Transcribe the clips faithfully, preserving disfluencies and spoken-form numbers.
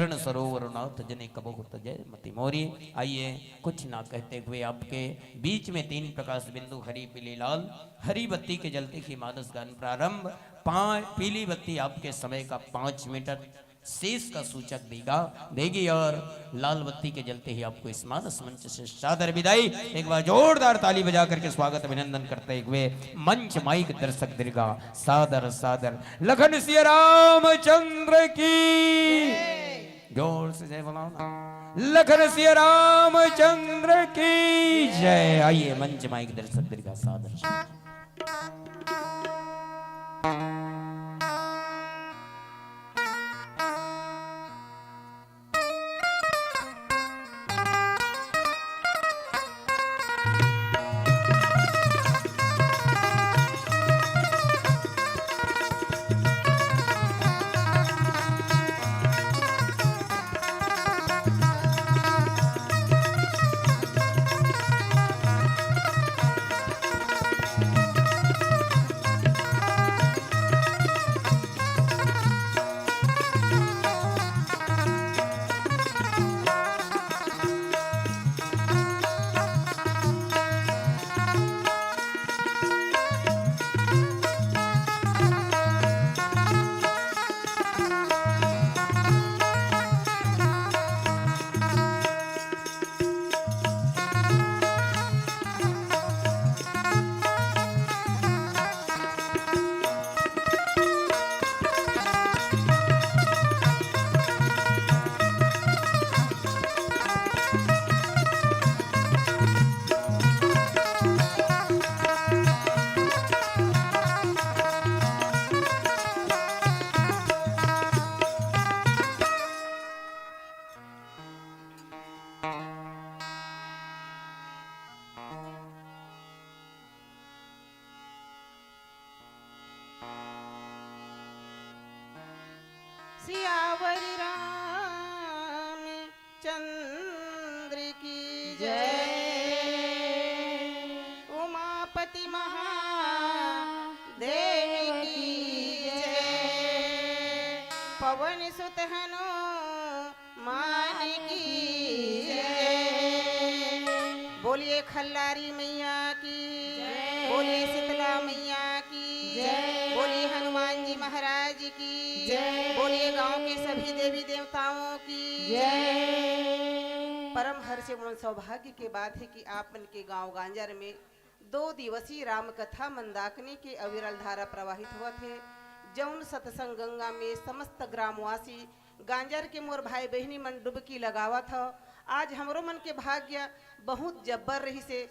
चरण सरोवर नाथ जने कबहुत जय मति मोरी। आइए, कुछ ना कहते हुए आपके बीच में तीन प्रकाश बिंदु हरी पीली लाल, हरी बत्ती के जलते ही मानस गान प्रारंभ। पा-, पीली बत्ती आपके समय का पाँच मीटर शेष का सूचक देगा, देगी, और लाल बत्ती के जलते ही आपको इस मानस मंच से सादर विदाई। एक बार जोरदार ताली बजा करके स्वागत अभिनंदन करते हुए मंच माइक दर्शक दीर्घा सादर सादर। लखन सिया रामचंद्र की, जोर से जय बोला ना। लखन सिया रामचंद्र की जय। आइए, मंच माइक दर्शक दीर्घा सादर। सियावर रामचंद्र की जय। उमापति महादेव की जय। पवन सुत हनुमान की जय। बोलिए खल्लारी मैया की, जय। बोलिए शीतला मैया की, जय। बोलिए हनुमान जी महाराज की, जय। बोलिए गांव के सभी देवी देवताओं की जय। परम हर्ष एवं सौभाग्य की बात है कि आप मन के गांव गांजर में दो दिवसीय राम कथा मंदाकिनी के अविरल धारा प्रवाहित होवत हे, जउन सतसंग गंगा में समस्त ग्रामवासी गांजर के मोर भाई बहिनी मन डुबकी लगावत हव। आज हमरो मन के भाग्य बहुत जब्बर रहिस हे,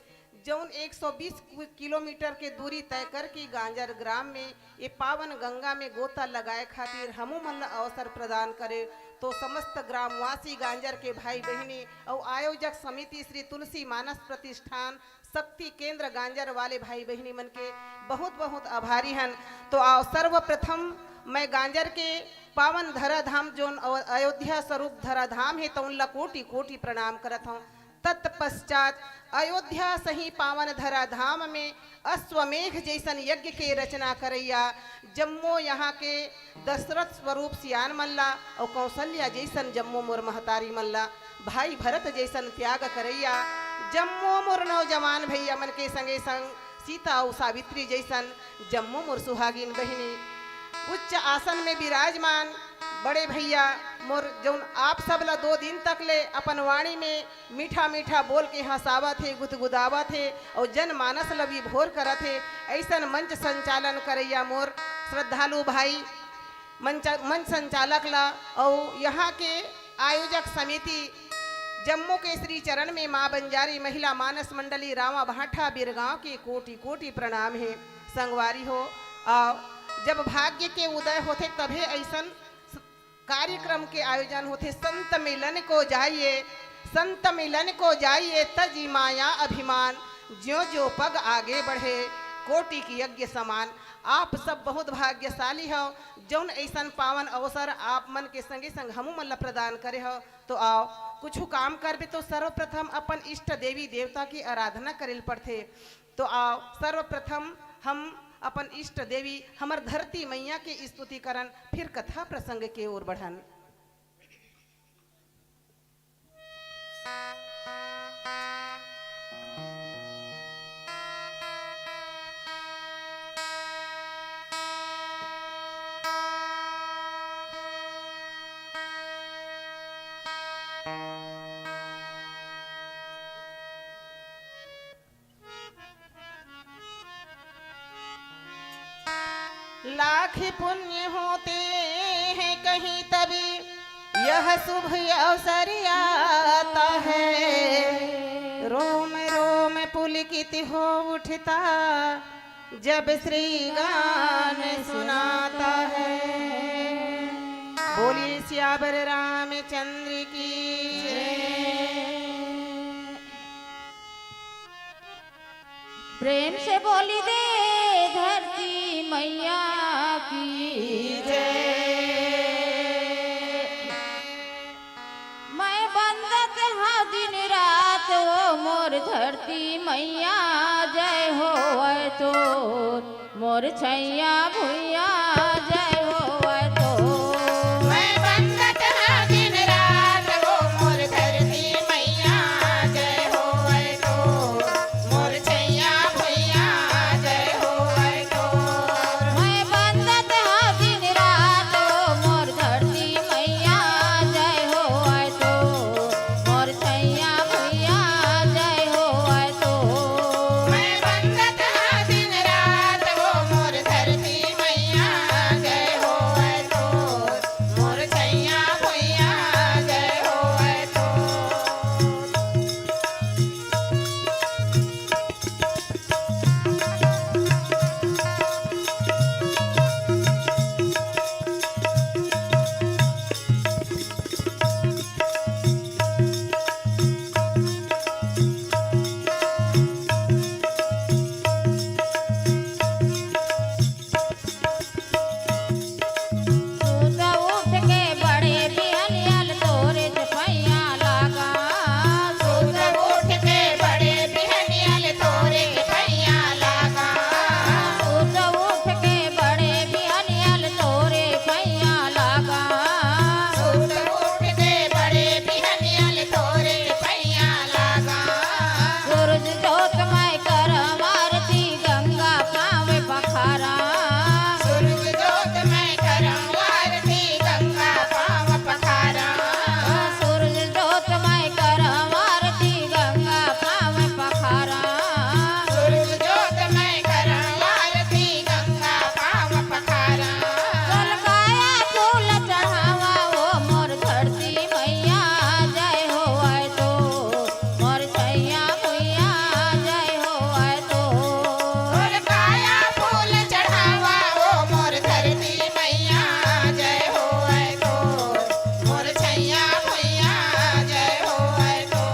जउन एक सौ बीस किलोमीटर के दूरी तय करके गांजर ग्राम में ये पावन गंगा में गोता लगाए खातिर हमू मन ल अवसर प्रदान करे। तो समस्त ग्रामवासी गांजर के भाई बहिनी अउ आयोजक समिति श्री तुलसी मानस प्रतिष्ठान शक्ति केंद्र गांजर वाले भाई बहिनी मन के बहुत बहुत आभारी हन। तो आओ, सर्वप्रथम मैं गांजर के पावन धरा धाम, जोन अव-, अयोध्या स्वरूप धरा धाम हे, तो उनला कोटि कोटि प्रणाम करत हूँ। तत्पश्चात अयोध्या सही पावन धरा धाम में अश्वमेघ जैसन यज्ञ के रचना करैया जम्मो यहाँ के दशरथ स्वरूप सियान मन ला अउ कौशल्या जैसन जम्मो मोर महतारी मन ला, भाई भरत जैसन त्याग करैया जम्मो मोर नौजवान भैया मन के संगे संग सीता अउ सावित्री जैसन जम्मो मोर सुहागिन बहिनी, उच्च आसन में विराजमान बड़े भैया मोर, जौन आप सब ला दो दिन तक ले अपन वाणी में मीठा मीठा बोल के हंसावत हे, गुदगुदावत हे अउ जनमानस ल विभोर करत हे। ऐसन मंच संचालन करैया मोर श्रद्धालु भाई मंच, मंच संचालक ला अउ यहाँ के आयोजक समिति जम्मो के श्री चरण में माँ बंजारी महिला मानस मंडली रावा भाठा बिरगांव के कोटि कोटि प्रणाम हे। संगवारी हो, आओ, जब भाग्य के उदय होथे तभे ऐसन कार्यक्रम के आयोजन होथे। संत मिलन को जाइए, संत मिलन को जाइए, तजी माया अभिमान, ज्यों ज्यों पग आगे बढ़े, कोटि की यज्ञ समान। आप सब बहुत भाग्यशाली हो, जौन ऐसन पावन अवसर आप मन के संगे संग हमू मन ला प्रदान करे हो। तो आओ, कुछ काम करबे तो सर्वप्रथम अपन इष्ट देवी देवता की आराधना करे ल पड़थे। तो आओ, सर्वप्रथम हम अपन इष्ट देवी, हमर धरती मैया के स्तुति करन, फिर कथा प्रसंग के ओर बढ़न। लाख पुण्य होते हैं कहीं, तभी यह शुभ अवसर आता है। रोम रोम पुलकित हो उठता, जब श्री गान सुनाता है। बोलिए सियावर रामचंद्र की जय। प्रेम से बोली दे धरती मैया की जय। मैं बंदत हँव दिन रात, ओ मोर धरती मैया, जय होवय तोर, मोर छैया भुइया, जय होवय तोर। मैं बंदत हँव दिन रात, ओ मोर धरती मैया, जय होवय तोर, मोर छैया भुइया, जय होवय तोर। मैं बंदत हँव दिन रात, ओ मोर धरती मैया, जय होवय तोर, मोर छैया भुइया, जय होवय तोर। मैं बंदत हँव दिन रात, ओ मोर धरती मैया, जय होवय तोर, मोर छैया भुइया, जय होवय तोर। सुत उठ के बड़े बिहनिया ल तोरे चपैया लागा। सुत उठ के बड़े बिहनिया ल तोरे चपैया लागा। सुत उठ के बड़े बिहनिया ल तोरे पैया लागा। सुत उठ के बड़े बिहनिया ल तोरे पैया लागा। सूरज जोत मैं करँव आरती, गंगा पाँव पखारा। सूरज जोत मैं करँव आरती, गंगा पाँव पखारा। सूरज जोत मैं करँव आरती, गंगा पाँव पखारा। सूरज जोत मैं करँव आरती, गंगा पाँव पखारा। तोर काया फूल चढ़ावा, ओ मोर धरती मैया, जय होवय तोर, मोर छैया भुइया, जय होवय तोर। तोर काया फूल चढ़ावा, ओ मोर धरती मैया, जय होवय तोर, मोर छैया भुइया, जय होवय तोर।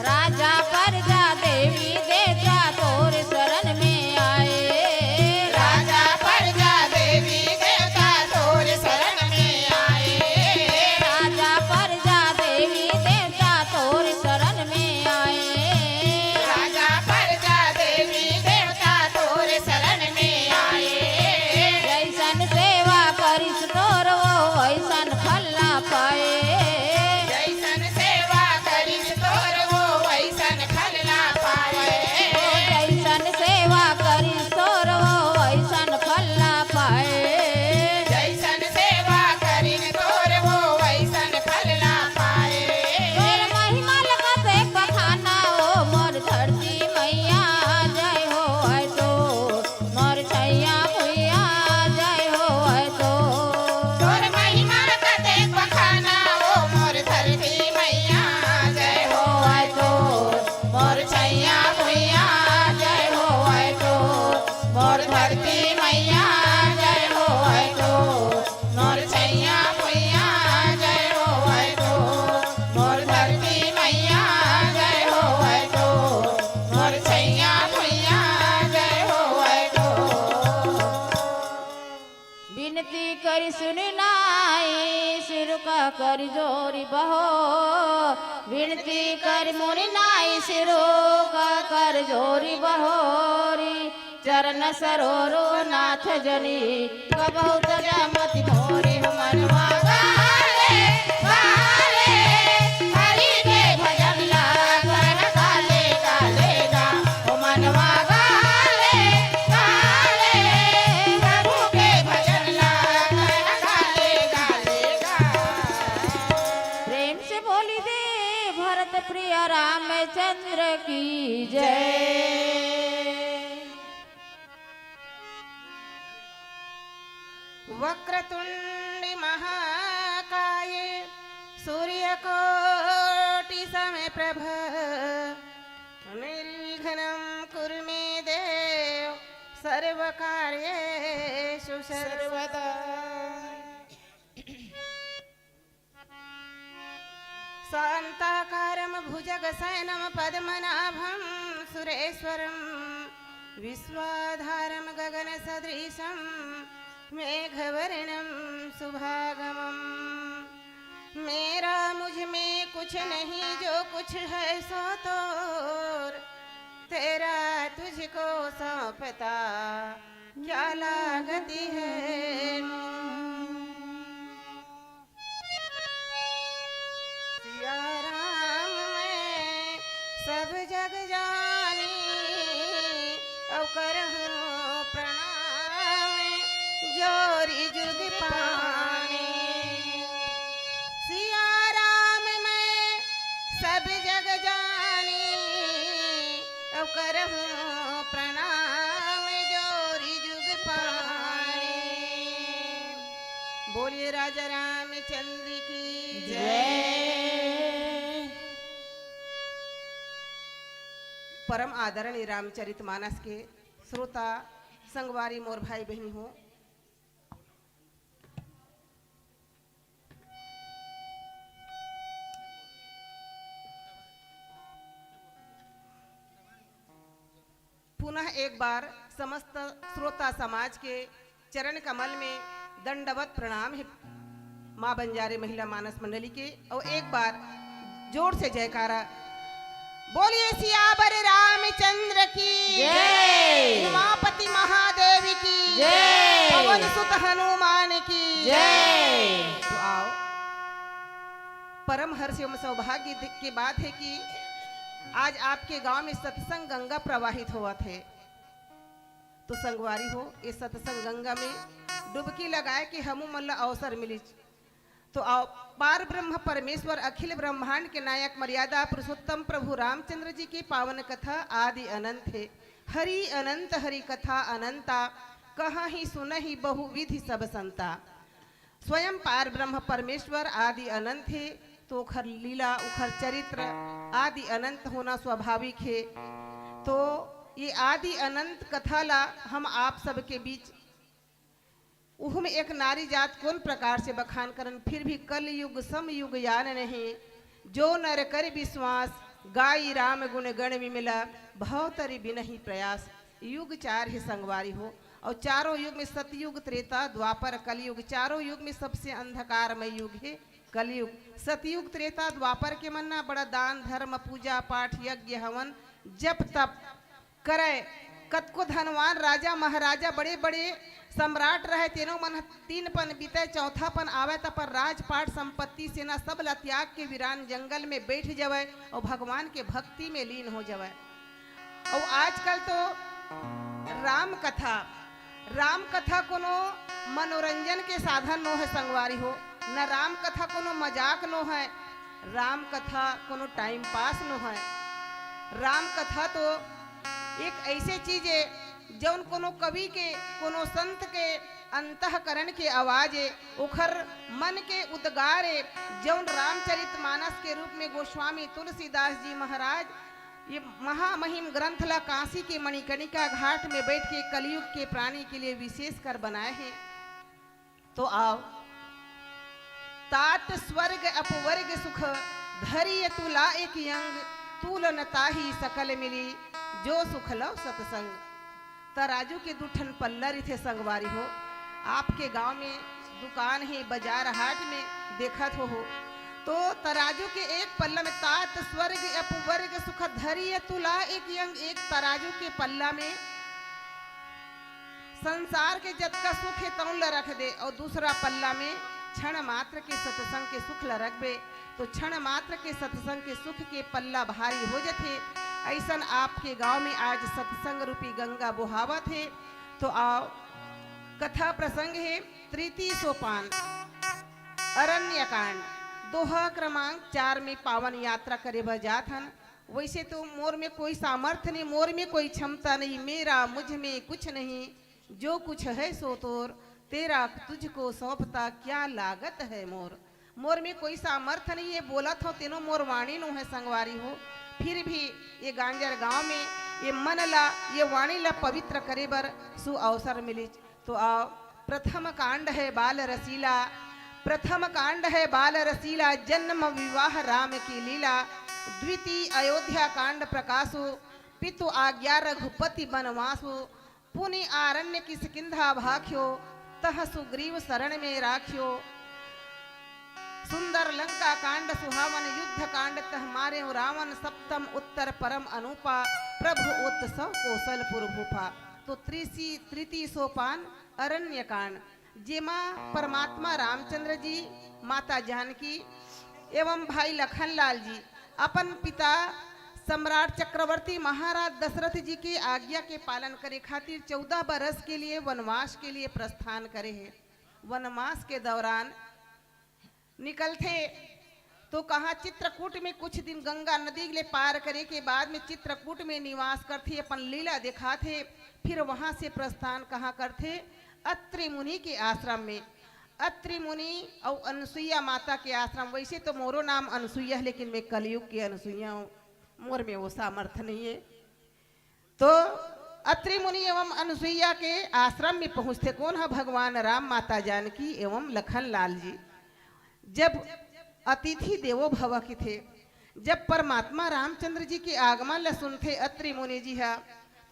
राजा परजा देवी देवता तोर शरण में आए। राजा परजा देवी देवता तोर शरण में आए। राजा परजा देवी देवता तोर शरण में आए। राजा परजा देवी देवता तोर शरण में आए। जैसन सेवा करिस तोर, ओ वैसन फल ला पाए। जैसन सेवा करिस तोर, ओ वैसन फल ला पाए। ओ जैसन सेवा करिस तोर, ओ वैसन फल ला पाए। जैसन सेवा करिन तोर, ओ वैसन फल ला पाए। तोर महिमा ल कतेक बखाना, ओ मोर धरती मैया, जय होवय तोर, मोर छैया भुइया, जय होवय तोर। तोर महिमा ल कतेक बखाना, ओ मोर धरती मैया, जय होवय तोर, मोर छैया भुइया, जय होवय तोर, मोर धरती मैया, जय होवय तोर, मोर छैया भुइया, जय होवय तोर, मोर धरती मैया, जय होवय तोर, मोर छैया भुइया, जय होवय तोर। बिनती करि सुनि नाई, सिरुका करि जोरि बहो। बिनती करि मुनि नाई, सिरुका करि जोरि बहोरी। चरण सरोरो नाथ जनी, कबहु तजा मति मोरे। हो मनवा गाले, गाले, जय। वक्रतुंड महाकाय सूर्यकोटि समप्रभ निर्विघ्नं कुरु मे देव सर्वकार्येषु सर्वदा। शांताकारं भुजगशयनं पद्मनाभं सुरेश्वरं विश्वाधारं गगनसदृशं मेघवर्णं शुभांगं। मेरा मुझ में कुछ नहीं, जो कुछ है सो तोर, तेरा तुझको सौंपता क्या लागती है मोर। सिया राम मैं सब जग जानी, अउ करहूँ प्रणाम जोरी जुग पानी। सिया राम मैं सब जग जानी, अउ करहूँ प्रणाम जोरी जुग पानी। बोलिए राजा रामचंद्र की जय। परम आदरणीय रामचरित मानस के श्रोता संगवारी मोर भाई बहिनी हो, पुनः एक बार समस्त श्रोता समाज के चरण कमल में दंडवत प्रणाम हे माँ बंजारे महिला मानस मंडली के। अउ एक बार जोर से जयकारा। बोलिए सियावर रामचंद्र की जय। उमापति महादेव की जय। पवन सुत हनुमान की जय। तो आओ, परम हर्ष एवं सौभाग्य दि-, के बात है कि आज आपके गांव में सत्संग गंगा प्रवाहित होवत है। तो संगवारी हो, ये सत्संग गंगा में डुबकी लगाए के हमू मन ला अवसर मिलिस। तो आओ, पार ब्रह्म परमेश्वर अखिल ब्रह्मांड के नायक मर्यादा पुरुषोत्तम प्रभु रामचंद्र जी की पावन कथा आदि अनंत है। हरि अनंत हरि कथा अनंता, कहा ही सुनहि बहुविधि सब संता। स्वयं पार ब्रह्म परमेश्वर आदि अनंत हे, तो ओखर लीला, ओखर चरित्र आदि अनंत होना स्वाभाविक हे। तो ये आदि अनंत कथा ला हम आप सबके बीच, उहम एक नारी जात कोन प्रकार से बखान करन, फिर भी कलयुग समयुग यान नहीं, जो नर कर विश्वास, गाई राम गुण गण विमला, भव तरि बिनहि प्रयास। युग चार हे संगवारी हो, अउ चारों युग में सतयुग, त्रेता, द्वापर, कलयुग, चारों युग में सबसे अंधकारमय युग हे कलयुग। सतयुग, त्रेता, द्वापर के मन ना बड़ा दान, धर्म, पूजा, पाठ, यज्ञ, हवन, जप, तप करय। कतको धनवान राजा, महाराजा, बड़े-बड़े सम्राट रहय, तेनो मन ह तीन पन बीतय, चौथा पन आवय, त अपन राजपाट, संपत्ति, सेना सब ला त्याग के वीरान जंगल में बैठ जवय अउ भगवान के भक्ति में लीन हो जवय। अउ आजकल तो राम कथा, राम कथा कोनो मनोरंजन के साधन नो हे संगवारी हो, न राम कथा कोनो मजाक नो हे, राम कथा कोनो टाइम पास नो हे। राम कथा तो एक ऐसे चीज हे, जौन कोनो कवि के, कोनो संत के अंतःकरण के आवाज हे, ओखर मन के उद्गार हे, जौन रामचरित मानस के रूप में गोस्वामी तुलसीदास जी महाराज ये महामहिम ग्रंथ ला काशी के मणिकर्णिका घाट में बैठ के कलयुग के प्राणी के लिए विशेष कर बनाए हे। तो आओ, तात स्वर्ग अपवर्ग सुख, धरिय तुला एक अंग, तूल न ताही सकल मिली, जो सुख लव सतसंग। तराजू के दू ठन पल्ला रहिथे संगवारी हो, आपके गांव में दुकान हे, बाजार हाट में देखत हो, हो तो तराजू के एक पल्ला में तात स्वर्ग अपवर्ग सुख धरिय तुला एक अंग, एक तराजू के पल्ला में संसार के जतका सुख हे तौन ल रख दे, अउ दूसरा पल्ला में क्षण मात्र के सत्संग के सुख ल रखबे, तो क्षण मात्र के सत्संग के सुख के पल्ला भारी हो जथे। अइसन आपके गांव में आज सत्संग रूपी गंगा बोहावत हे। तो आओ, कथा प्रसंग हे तृतीय सोपान, अरण्य कांड, दोहा क्रमांक चार में पावन यात्रा करे बर जात हन। वैसे तो मोर में कोई सामर्थ्य नहीं, मोर में कोई क्षमता नहीं, मेरा मुझ में कुछ नहीं, जो कुछ है सो तोर, तेरा तुझको सौंपता क्या लागत है मोर। मोर में कोई सामर्थ्य नहीं है, बोलत हो तेनो मोर वाणी नो है संगवारी हो। फिर भी ये गांजर गांव में ये मन ला, ये वाणी ला पवित्र करे बर सु अवसर मिलिच। तो आओ, प्रथम कांड है बाल रसीला, प्रथम कांड है बाल रसीला, जन्म विवाह राम की लीला। द्वितीय अयोध्या कांड प्रकाशो, पितु आज्ञा रघुपति बनवासो। पुनि आरण्य किष्किंधा भाख्यो, तह सुग्रीव शरण में राख्यो। सुंदर लंका कांड सुहावन, युद्ध कांड तह मारे रावण। सप्तम उत्तर परम अनूपा, प्रभु उत्सव कोसलपुर भूपा। तो त्रिसी तृतीय सोपान अरण्य कांड, जेमा परमात्मा रामचंद्र जी, माता जानकी एवं भाई लखन लाल जी अपन पिता सम्राट चक्रवर्ती महाराज दशरथ जी के आज्ञा के पालन करे खातिर चौदह बरस के लिए वनवास के लिए प्रस्थान करे हे। वनवास के दौरान निकलथे तो कहाँ चित्रकूट में कुछ दिन गंगा नदी ले पार करे के बाद में चित्रकूट में निवास करथे, अपन लीला दिखाथे। फिर वहां से प्रस्थान कहाँ करथे? अत्रि मुनि के आश्रम में। अत्रि मुनि अउ अनसुईया माता के आश्रम। वैसे तो मोरो नाम अनसुईया है, लेकिन मैं कलयुग के अनसुईया हूँ, मोर में वो सामर्थ्य नहीं है। तो अत्रि मुनि एवं अनसुईया के आश्रम में पहुंचथे। कौन है? भगवान राम, माता जानकी एवं लखन लाल जी। जब अतिथि देवो भव किथे, जब परमात्मा रामचंद्र जी के आगमन ल सुनथे अत्रि मुनि जी ह,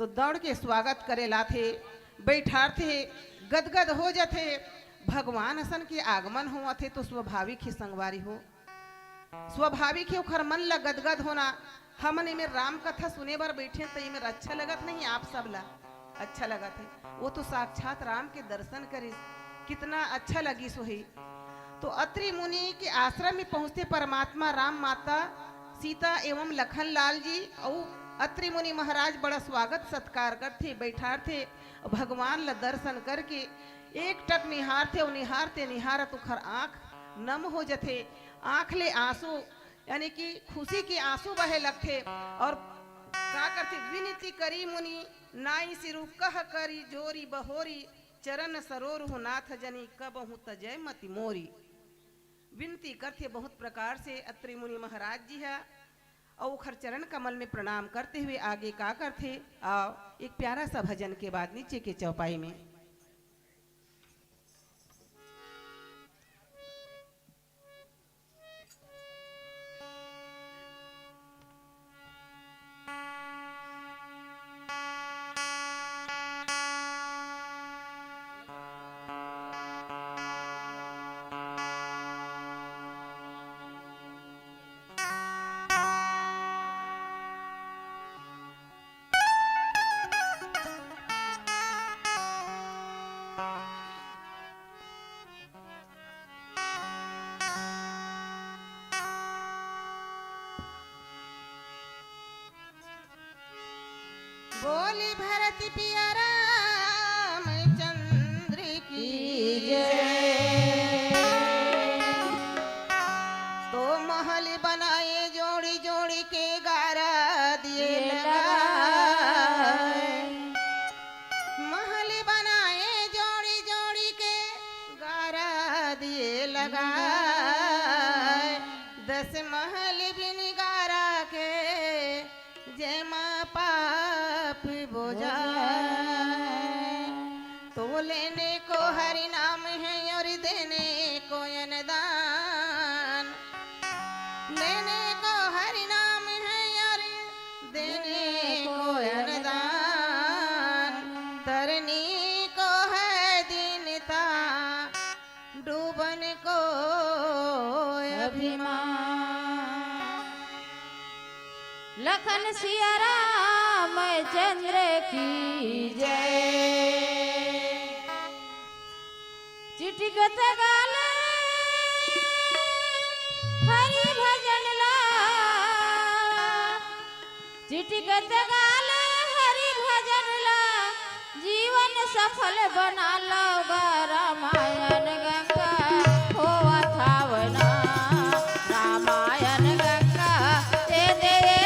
तो दौड़ के स्वागत करे लाथे, बैठारथे, गदगद हो जाथे। भगवान असन के आगमन होवथे तो स्वाभाविक ही संगवारी हो, स्वाभाविक हे ओखर मन ल गदगद होना। हमन एमेर राम कथा सुने बर बैठे त एमेर अच्छा लगत नहीं? आप सब ला अच्छा लगत हे। वो तो साक्षात राम के दर्शन करिस, कितना अच्छा लगिस होही। तो अत्रि मुनि के आश्रम में पहुंचथे परमात्मा राम, माता सीता एवं लखन लाल जी। अउ अत्रि मुनि महाराज बड़ा स्वागत सत्कार करथे, बैठारथे, भगवान ल दर्शन करके एक टक निहारथे अउ निहारते निहारत ओखर आंख नम हो जथे। आंख ले आंसू, यानी कि खुशी के आंसू बहे लगथे। और का करथे? विनती करी मुनि नाई सिरु, कह करी जोरी बहोरी, चरण सरोरहु नाथ जनी कबहु तजय मति मोरी। विनती करथे बहुत प्रकार से अत्रि मुनि महाराज जी ह, अउ ओखर चरण कमल में प्रणाम करते हुए आगे का करथे? आओ, एक प्यारा सा भजन के बाद नीचे के चौपाई में। बोली भरत पिया रामचंद्र की जय। तो महल बनाए जोड़ी जोड़ी के गारा दिए लगाए। महल बनाए जोड़ी जोड़ी के गारा दिए लगाए। दस महल बिन गारा के जेमा पाप बोझाए। तो लेने को हरि नाम है और देने को अनदान। लेने को हरि नाम है और देने को अनदान। तरनी को है दीनता, डूबन को अभिमान। लखन सिया रामचंद्र की जय। चिटिकत गाल हरि भजन ला, चिटिकत गाल हरि भजन ला, जीवन सफल बना लो गा। रामायण गंगा होवत हावना, रामायण गंगा दे दे दे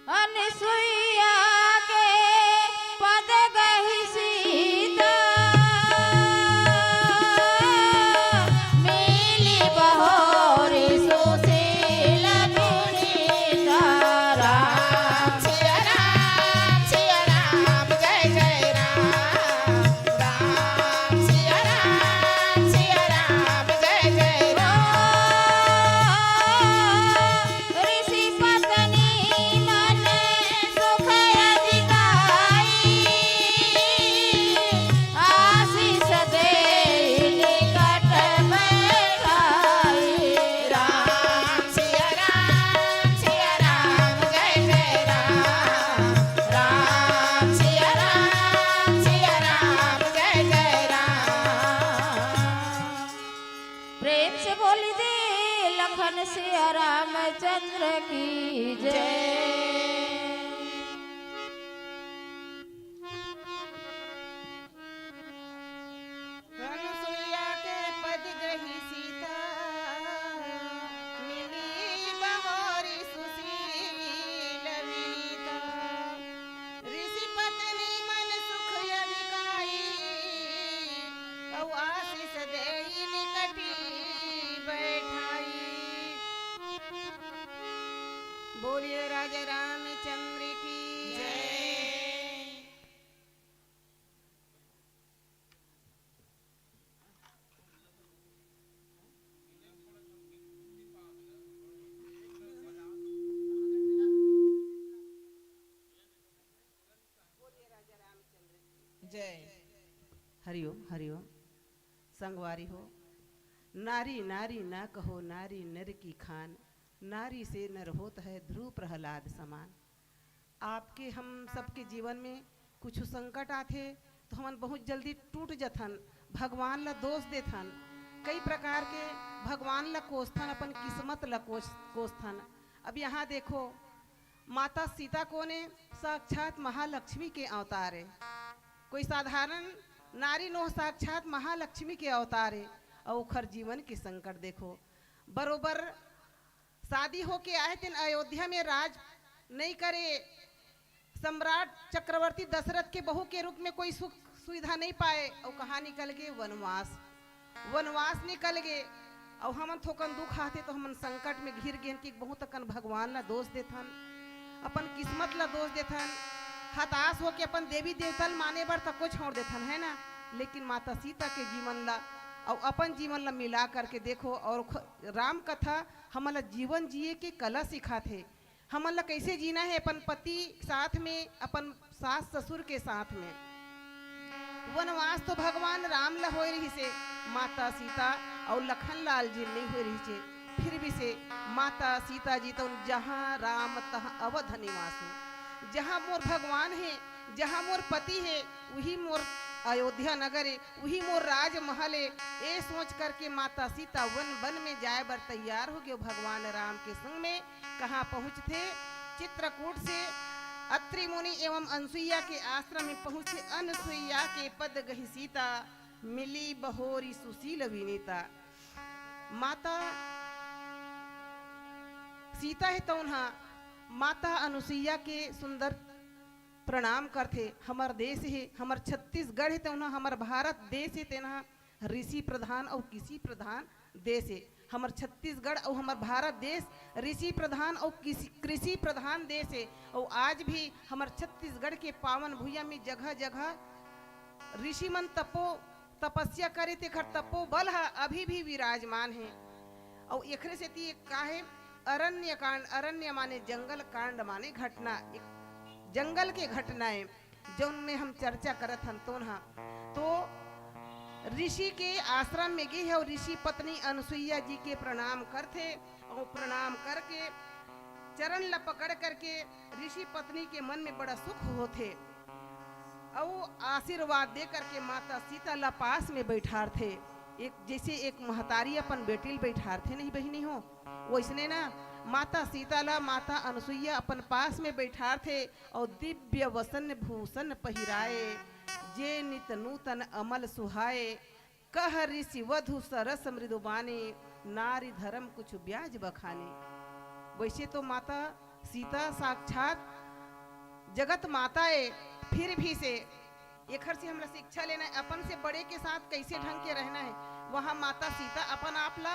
अनसुईया के पद गही सीता, मिली बहोरी सुशील विनीता। राम सिया राम, सिया राम, जय जय राम। राम सिया राम, सिया राम, जय जय राम। ऋषि पत्नी मन सुख अधिकाई, आशीष देई निकट बैठाई। राम सिया राम, सिया राम, जय जय राम। राम सिया राम, सिया राम, जय जय राम। प्रेम से बोली दे लखन सिया रामचंद्र की जय। अनुसुईया के पद गही सीता, मिली बहोरी सुशील विनीता। ऋषि पत्नी मन सुख अधिकाई, अउ आशीष देई निकटी बैठाई। बोलिए राजा रामचंद्र की जय। जय। हरिओम, हरिओम। संगवारी हो, नारी नारी ना कहो, नारी नर की खान, नारी से नर होत है ध्रुव प्रहलाद समान। आपके हम सबके जीवन में कुछ संकट आथे तो हमन बहुत जल्दी टूट जथन, भगवान ला दोष देथन, कई प्रकार के भगवान ला कोसथन, अपन किस्मत ला कोस कोसथन। अब यहाँ देखो, माता सीता कोन ए? साक्षात महालक्ष्मी के अवतार ए। कोई साधारण नारी नोह, साक्षात महालक्ष्मी के अवतार ए। अउ ओखर जीवन के संकट देखो, बरोबर शादी होके आए तेन अयोध्या में राज नहीं करे, सम्राट चक्रवर्ती दशरथ के बहू के रूप में कोई सुख सुविधा नहीं पाए, अउ कहाँ निकल गे? वनवास। वनवास निकल गे। अउ हमन थोकन दुख आथे तो हमन संकट में घिर गेन कि बहुत अकन भगवान ला दोष देथन, अपन किस्मत ला दोष देथन, हताश होके अपन देवी देवता ल माने बर तको छोड़ देथन, है ना? लेकिन माता सीता के जीवन ला अउ अपन जीवन ला मिला करके देखो, अउ ख-, राम कथा हमन ला जीवन जिए के कला सिखाथे। हमन ला कैसे जीना है अपन पति साथ में, अपन सास ससुर के साथ में। वनवास तो भगवान राम ला होए रहिसे, माता सीता अउ लखन लाल जी नहीं होए रहिसे। फिर भी से माता सीता जी तो जहाँ राम तहाँ अवध निवास हो। जहाँ मोर भगवान है, जहाँ मोर पति है, वही मोर अयोध्या नगर है, वही मोर राजमहल है। ए सोच करके माता सीता वन वन में जाए बर तैयार हो गयो भगवान राम के संग में। कहाँ पहुँचथे? चित्रकूट से अत्रि मुनि एवं अनसुईया के आश्रम में पहुँचथे। अनसुईया के पद गही सीता, मिली बहोरी सुशील विनीता। माता सीता हे तउन हा माता अनुसुईया के सुंदर प्रणाम करथे। हमर देश हे, हमर छत्तीसगढ़ हे, तेन हा हमर भारत देश हे, तेन हा ऋषि प्रधान अउ कृषि प्रधान देश हे। हमर छत्तीसगढ़ अउ हमर भारत देश ऋषि प्रधान अउ कृषि, कृषि प्रधान देश हे। अउ आज भी हमर छत्तीसगढ़ के पावन भुइयां में जगह-जगह ऋषि मन तपो, तपस्या करे, तेखर तपोबल ह अभी भी विराजमान हे। अउ एखरे सेती एक का हे, अरण्य कांड, अरण्य माने जंगल, कांड माने घटना, एक जंगल के घटना हे। जौन में हम चर्चा करत हन, तोन हा। तो ऋषि के आश्रम में गे हे अउ ऋषि पत्नी अनुसुईया जी के प्रणाम करथे अउ प्रणाम करके चरण ला पकड़ करके ऋषि पत्नी के मन में बड़ा सुख होथे अउ आशीर्वाद दे करके माता सीता ला पास में बैठारथे। एक, जैसे एक महतारी अपन बेटी ल बैठारथे नहीं बहिनी हो, वैसने ना माता सीता ला माता अनुसुईया अपन पास में बैठारथे अउ दिव्य वसन भूषण पहिराए, जे नित नूतन अमल सुहाए, कह ऋषि वधु सरस मृदुबानी, नारी धर्म कुछ ब्याज बखानी। वैसे तो माता सीता साक्षात जगत माता ए, फिर भी से एखर से हमला शिक्षा लेना है, अपन से बड़े के साथ कैसे ढंग के रहना है। वहाँ माता सीता अपन आप ला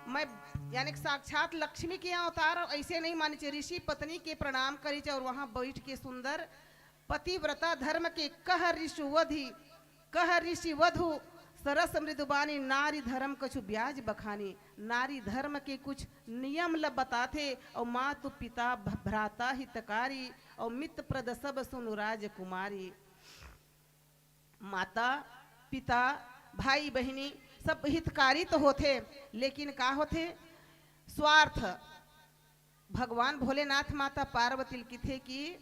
मैं, यानी कि साक्षात लक्ष्मी के अवतार, और ऐसे नहीं माने चाहिए। ऋषि पत्नी के प्रणाम करी चाहिए और वहाँ बैठ के सुंदर पतिव्रता धर्म के कह ऋषिवधि, कह ऋषि वधु सरस मृदुबानी, नारी धर्म कछु ब्याज बखानी। नारी धर्म के कुछ नियम ल बताथे, और मातु पिता भ-, भ्राता हितकारी, और मित्र प्रद सब सुनु राजकुमारी। माता, पिता, भाई बहिनी सब हितकारी तो होथे, लेकिन का होथे? स्वार्थ। भगवान भोलेनाथ माता पार्वती ल किथे कि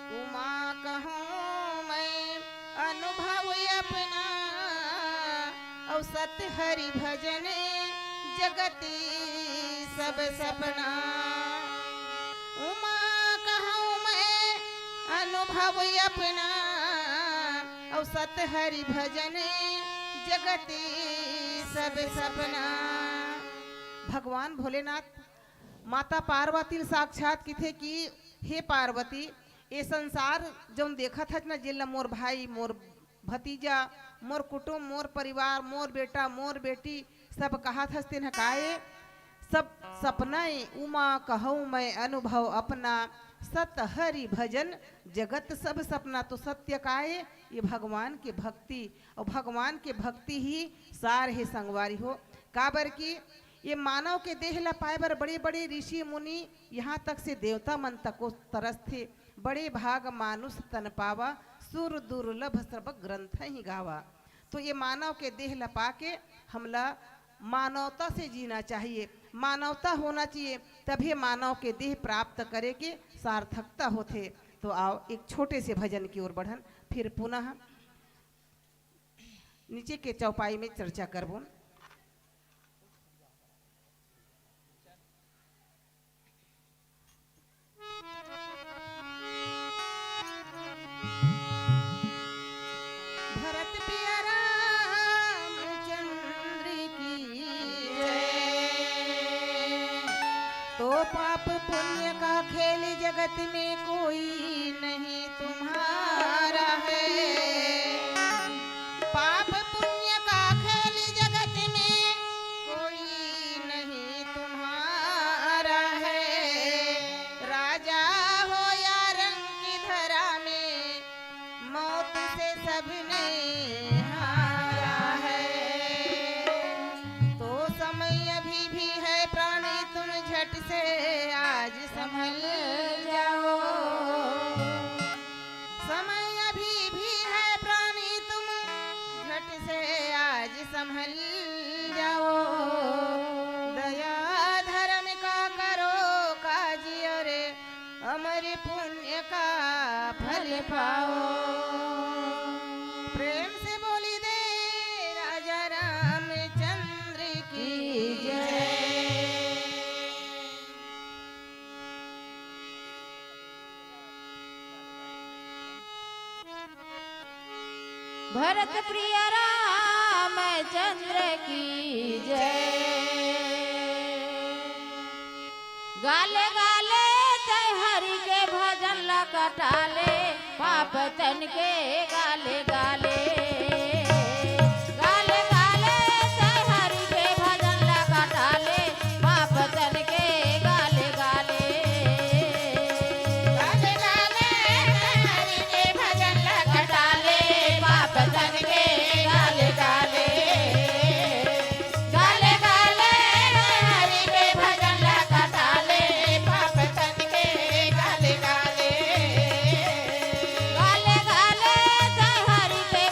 उमा कहूँ मैं अनुभव अपना, और सत हरि भजन जगती सब सपना। उमा कहूँ मैं अनुभव अपना, और सत हरि भजन जगती सब सपना। भगवान भोलेनाथ माता पार्वती ल साक्षात किथे कि हे पार्वती, ए संसार जौन देखत हच ना, जेला मोर भाई, मोर भतीजा, मोर कुटुम, मोर परिवार, मोर बेटा, मोर बेटी, सब कहत हस, तेन ह काय ए? सब सपना ए। उमा कहूँ मैं अनुभव अपना, सत हरि भजन जगत सब सपना। तो सत्य काय ए? ये भगवान के भक्ति, और भगवान के भक्ति ही सार हे संगवारी हो। काबर कि ये मानव के देह ला पाए बर बड़े-बड़े ऋषि मुनि, यहाँ तक से देवता मन तको तरसथे। बड़े भाग मानुष तन पावा, सुर दुर्लभ सब ग्रंथ ही गावा। तो ये मानव के देह ला पाके हमला मानवता से जीना चाहिए, मानवता होना चाहिए, तभी मानव के देह प्राप्त करे के सार्थकता होथे। तो आओ, एक छोटे से भजन की ओर बढ़न, फिर पुनः नीचे के चौपाई में चर्चा करबो। भरत पिया रामचंद्र की जय। तो पाप पुण्य का खेल जगत में कोई नहीं तुम्हारा है। पाप पुण्य का खेल जगत में कोई नहीं तुम्हारा है। राजा हो या रंग की धरा में, मौत से सबने हारा है। तो समय अभी भी है प्राणी, तुम झट से आज संभल जाओ। समय अभी भी है प्राणी, तुम झट से आज संभल जाओ। दया धर्म का करो काज, अरे अमर पुण्य का फल पाओ। प्रेम से बोली दे राजा रामचंद्र की जय। भरत प्रिय रामचंद्र की जय। गाले गाले तै हरि के भजन ला कटाले, पाप तन के गाले गाले। गाले गाले तै हरि के भजन ला कटाले, पाप तन के गाले गाले। गाले गाले तै हरि के भजन ला कटाले, पाप तन के गाले गाले। गाले गाले हरि के भजन ला कटाले, पाप तन के गाले गाले। गाले गाले हरि के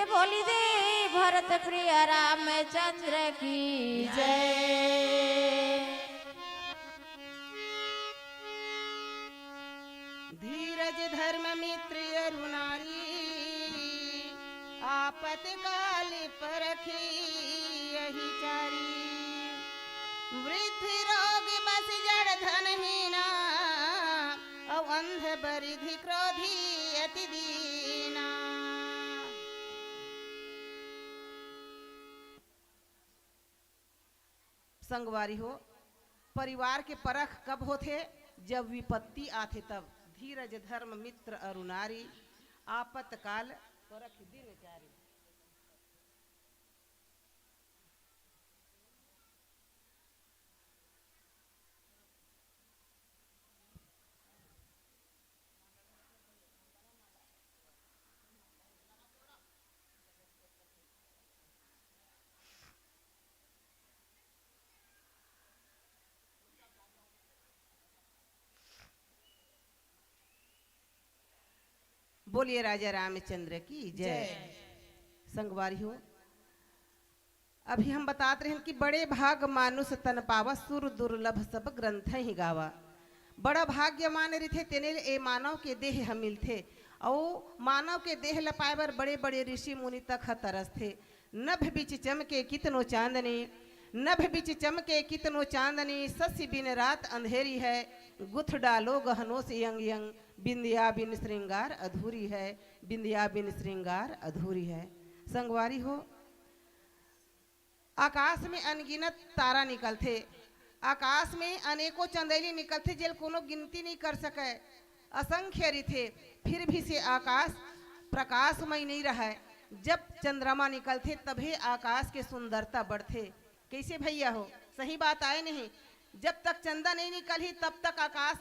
बोली दे भरत प्रिय रामचंद्र की जय। धीरज धर्म मित्र अरु नारी, आपत काल परखी यहि चारी। वृद्धि रोग बस जड़ धन हीना, अउ अंध बरिधि क्रोधी अति दीना। संगवारी हो, परिवार के परख कब होथे? जब विपत्ति आथे तब। धीरज धर्म मित्र अरु नारी, आपतकाल परख दिन चारी। बोलिए राजा रामचंद्र की जय। जय। संगवारी हो, अभी हम बतात रहेन कि बड़े भाग मानुष तन पावा, सुर दुर्लभ सब ग्रंथ ही गावा। बड़ा भाग्यवान रिथे, तेने ए मानव के देह ह मिलथे। अउ मानव के देह ल पाए बर बड़े-बड़े ऋषि मुनि तक ह तरसथे। नभ बिच चमके कितनो चांदनी, नभ बिच चमके कितनो चांदनी, शशि बिन रात अंधेरी है। गुथ डालो गहनों से यंग यंग, बिंदिया बिन श्रृंगार अधूरी है, बिंदिया बिन श्रृंगार अधूरी है। संगवारी हो, आकाश में अनगिनत तारा निकलथे, आकाश में अनेकों चंदैली निकलथे, जेल कोनो गिनती नहीं कर सके, असंख्य रिथे, फिर भी से आकाश प्रकाशमय नहीं रहय। जब चंद्रमा निकलथे, तभे आकाश के सुंदरता बढ़थे। कैसे भैया हो, सही बात आए नहीं? जब तक चंदा नहीं निकलही, तब तक आकाश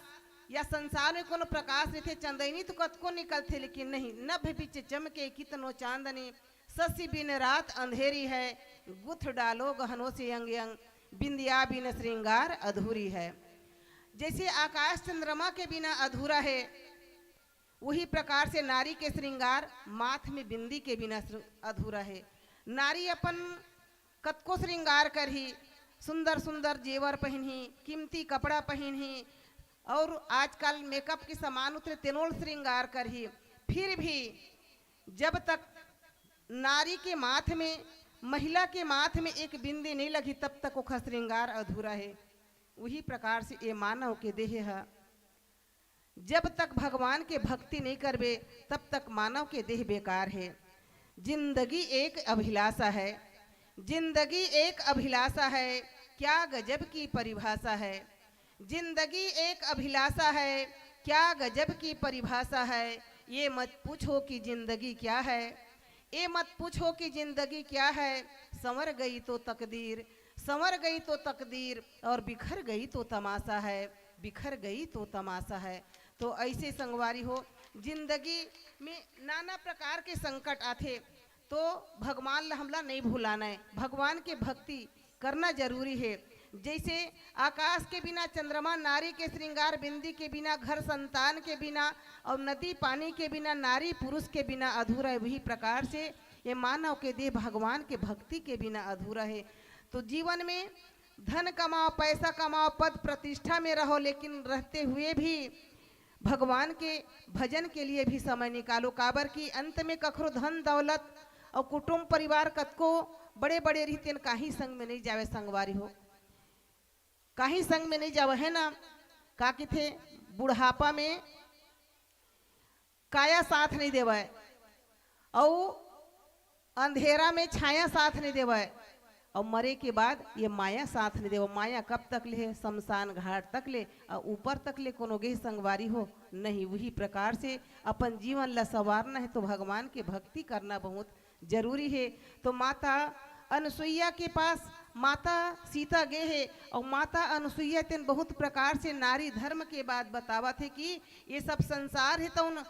या संसार में कोनो प्रकाश नहीं थे। चंदैनी तो कतको निकलथे, लेकिन नहीं, नभ बिच चमके कितनो चांदनी, शशि बिन रात अंधेरी है, गुथ डालो गहनों से अंग अंग, बिंदिया बिन श्रृंगार अधूरी है। जैसे आकाश चंद्रमा के बिना अधूरा है, वही प्रकार से नारी के श्रृंगार माथ में बिंदी के बिना श्रृ-, अधूरा है। नारी अपन कतको श्रृंगार करही, सुंदर सुंदर जेवर पहिनही, कीमती कपड़ा पहिनही, और आजकल मेकअप के सामान उतरे तेनोल श्रृंगार करही, फिर भी जब तक नारी के माथ में, महिला के माथ में एक बिंदी नहीं लगी, तब तक ओखर श्रृंगार अधूरा है। वही प्रकार से ये मानव के देह है, जब तक भगवान के भक्ति नहीं करबे, तब तक मानव के देह बेकार है। जिंदगी एक अभिलाषा है, जिंदगी एक अभिलाषा है, क्या गजब की परिभाषा है। जिंदगी एक अभिलाषा है, क्या गजब की परिभाषा है। ये मत पूछो कि जिंदगी क्या है, ये मत पूछो कि जिंदगी क्या है। संवर गई तो तकदीर, संवर गई तो तकदीर, और बिखर गई तो तमाशा है, बिखर गई तो तमाशा है। तो ऐसे संगवारी हो, जिंदगी में नाना प्रकार के संकट आथे, तो भगवान ला हमला नहीं भुलाना है, भगवान के भक्ति करना जरूरी है। जैसे आकाश के बिना चंद्रमा, नारी के श्रृंगार बिंदी के बिना घर, संतान के बिना और नदी पानी के बिना, नारी पुरुष के बिना अधूरा है, वही प्रकार से ये मानव के देह भगवान के भक्ति के बिना अधूरा है। तो जीवन में धन कमाओ, पैसा कमाओ, पद प्रतिष्ठा में रहो, लेकिन रहते हुए भी भगवान के भजन के लिए भी समय निकालो, काबर कि अंत में कखरो धन दौलत और कुटुंब परिवार कतको बड़े बड़े रहितेन, काही संग में नहीं जावे संगवारी हो, काही संग में नहीं जावे, है ना? का किथे बुढ़ापा में काया साथ नहीं देवय, अउ अंधेरा में छाया साथ नहीं देवय, अउ मरे के बाद ये माया साथ नहीं देवय। माया कब तक ले है? शमशान घाट तक ले, अउ ऊपर तक ले कोनो गे संगवारी हो नहीं। वही प्रकार से अपन जीवन ला संवारना है तो भगवान के भक्ति करना बहुत जरूरी है। तो माता अनुसुईया के पास माता सीता गे हे, और माता अनुसुईया तेन बहुत प्रकार से नारी धर्म के बात बतावत हे कि ये सब संसार हे, तो उन